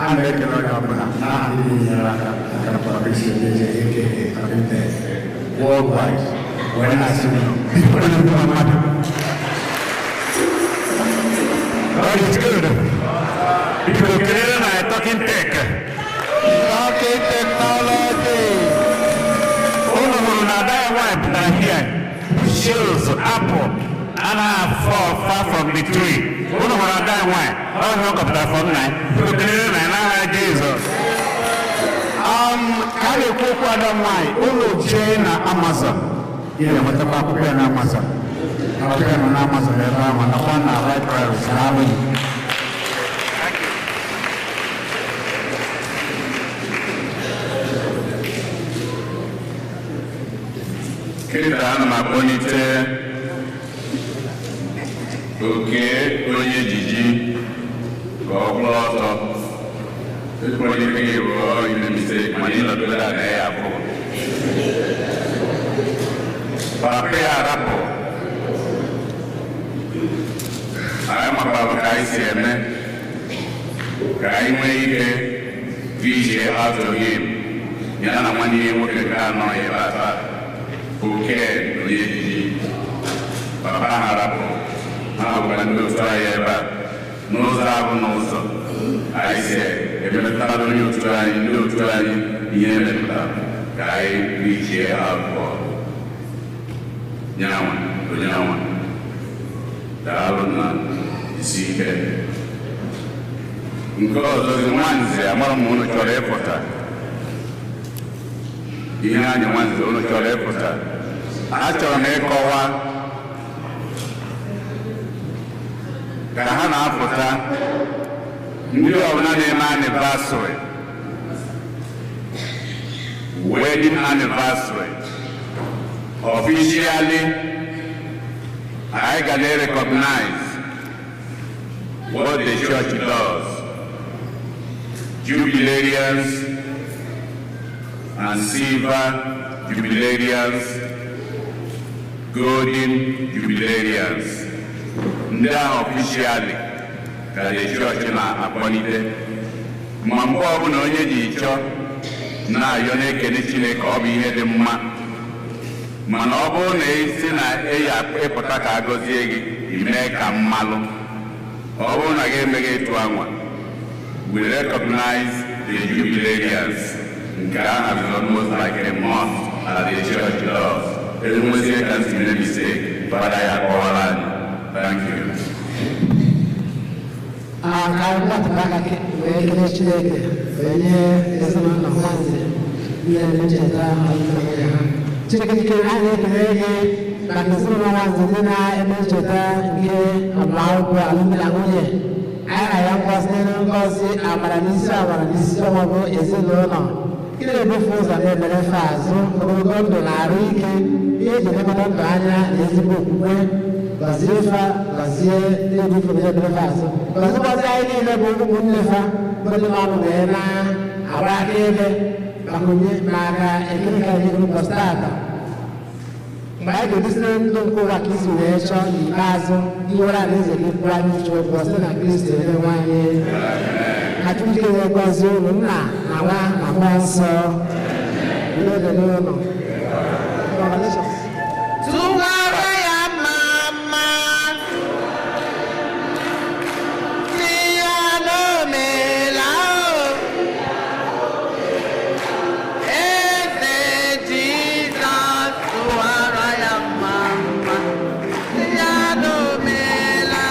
A na-ekele onye ọbụla n'aha ndị nyere aka akara Patricia Eze aka Akinte worldwide wee na-asị biko onye ndị mmadụ. God is good. Biko kelere na Talking Tech. Talking Technology. Unu hụrụ na ada ya nwaanyị pụtara here. Shoes, apple, anaghị fall far from the tree. Unu hụrụ ada ya nwaanyị, ọ hụrụ kọpụtara from nine. Biko kelere na n'aha Jizọs. Ka a na-ekwu okwu ada nwaanyị, unu jee na Amazon. Ị ga-enwetakwa akwụkwọ ya na Amazon. Akwụkwọ ya nọ na Amazon ebe ahụ nakwa na libraries na alụghị. Kịta ana m akpọlite oke onye ejiji ka ọ kwụrụ ọtọ. Ịkpọlite gị bụ ime mistake mana ịnọdụla na ya abụọ. Papa ya arapụ. Anyị makwara ka anyị si eme ka anyị nwee ike vijie out of him ya na nwanne ya nwoke nke anọ ebe a taa. Oke onye ejiji papa ha rapụ ha bụkwa ndị otu anyị ebe a n'ụzọ abụ n'ụzọ anyị si emetụtara onye otu anyị ndị otu anyị ihe emepụtara ka anyị rijie abụọ nyanwa onye anwa daalụ na isi ike nke ọzọzi nwanze amara m unu chọrọ ịpụta ihe anyị nwanze unu chọrọ ịpụta. Achọrọ m ịkọwa ka ha na-apụta ndị ọbụla na-eme anniversary, wedding anniversary officially I can recognize what the church does. Jubilarians and silver jubilarians, golden jubilarians. Ndị ahụ officially ka the church na-akpọlite. Ma mgbe ọbụla onye ji chọọ na-ayọ na-ekele Chineke ọ bụ ihe dị mma. Mana ọ bụrụ na esi na eyi ịpụta ka a gọzie gị ime ka mmalụ. Ọ bụrụ na gị emeghị ịtụ anwa, we recognize the jubilarians. Nke ahụ is almost like a month at the church does. Enwezie ka nsi mee mistake, fada ya akọwara anyị. Thank you. Ka anyị gbapụrụ aka wee kelee Chineke wee nye ezinụlọ nwanze ndị na-eme ncheta alụmdi na nwunye ha. Chineke jikere anyị na-ekele gị Maka ezinụlọ Nwanze ndị na-eme ncheta nke agbamakwụkwọ alụmdi na nwunye. Anyị na-arịọ ngọzi n'elu ngọzi, amara n'isi amara n'isi ọnwa bụ ezinụlọ. Ị na-ebufe ụzọ na-emere fe azụ, ogologo ndụ na arụ ike, ihe eji elekọta ndụ anya na ezigbo okwukwe. Gọzie fa, gọzie ndị ebufe ụzọ na-emere fe azụ. Gọzikwazị anyị niile bụ ụmụnne fa, bụ ndị nọ wee na-agba akaebe maka onye maka ekele ka anyị ụbọchị taata. Mgbe anyị ga-ebisite ndụ nke ụwa ka isi wee chọọ n'ikpeazụ iwere alaeze gị kwụrụ anyị uche ụgwọ site na Kristi Onyenwe anyị. Ka Chukwu ike wee gọzie unu nna na nwa na mmụọ nsọ. Udo dịrị unu. Congratulations. Tụwara ya mma mma, si ya n'omela o. Eze Jizọs, tụwara ya mma mma, si ya n'omela.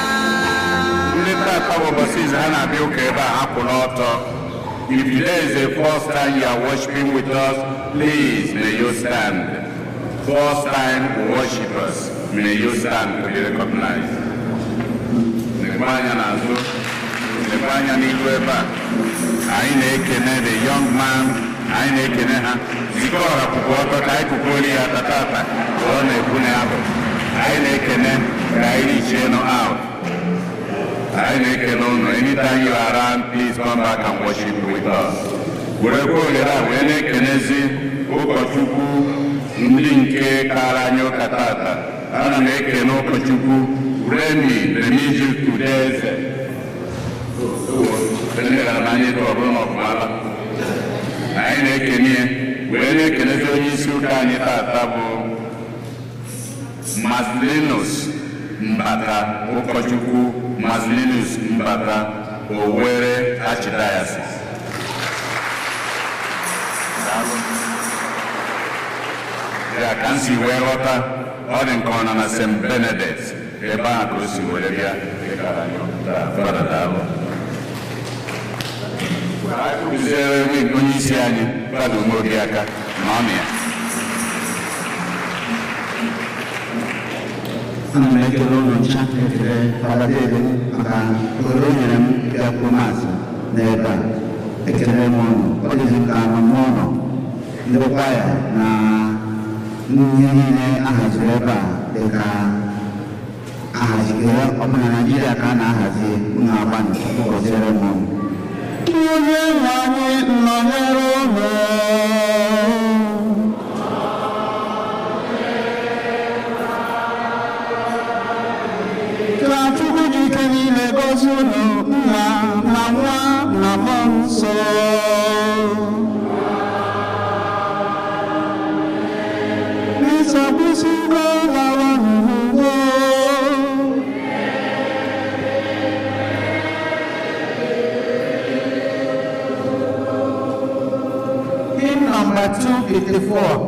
Ndị tata bụ ụbọchị izu ha na-abịa ụka ebe a, ha kwụ n'ọtọ. If today is the first time you are worshiping with us, please may you stand. First time worshipers, may you stand to be recognized. Lekwa anya n'azụ, lekwa anya n'ihu ebe a. Anyị na-ekene the young man, anyị na-ekene ha. Zikọra kwụkwụ ọtọ ka anyị kwụkwuolu ya tata ka ọ na-ekwu na ya bụ. Anyị na-ekene ka anyị richie nụ out. Anyị na-ekene unu. Anytime you are around, please come back and worship with us. Werekwa ohere a wee na-ekenezi ụkọchukwu ndị nke kara anyị ụka tata. Ana m ekene ụkọchukwu Remi Remigi Udeze. Elegara m anya etu ọ bụrụ na ọfụmala. Anyị na-ekene ya wee na-ekenezi onye isi ụka anyị tata bụ Marcelinus Mbata, ụkọchukwu Marcelinus Mbata, Owerri Archdiocese. Daalụ. Ya ka m si wee ghọta, ọ dị nke ọ nọ na St. Benedict ebe ahụ ka o si were bịa ịkara anyị taa. Fada, daalụ. Anyị kụziere onye isi anyị Fada Umeobi aka na ọ nọ ya. Ana m ekele ụlọ ncha, ekele Fada David maka ohere o nyere m ịbịakwuo maasị n'ebe a. Ekele m ụnụ, ọ dịzi m ka anọ m n'ụlọ. Ndị kwaya na ihe niile a haziri ebe a dị ka ahazigere ọ bụ na Naịjirịa ka a na-ahazi. Unu agbanị, Chukwu gọziere m ụnụ. Onye nwe anyị nọnyere unu. Ka Chukwu ji ike niile gọzie unu, nna na nwa na mmụọ nsọ. Misa kwụsịgo, lawa n'udo. Hymn number 254.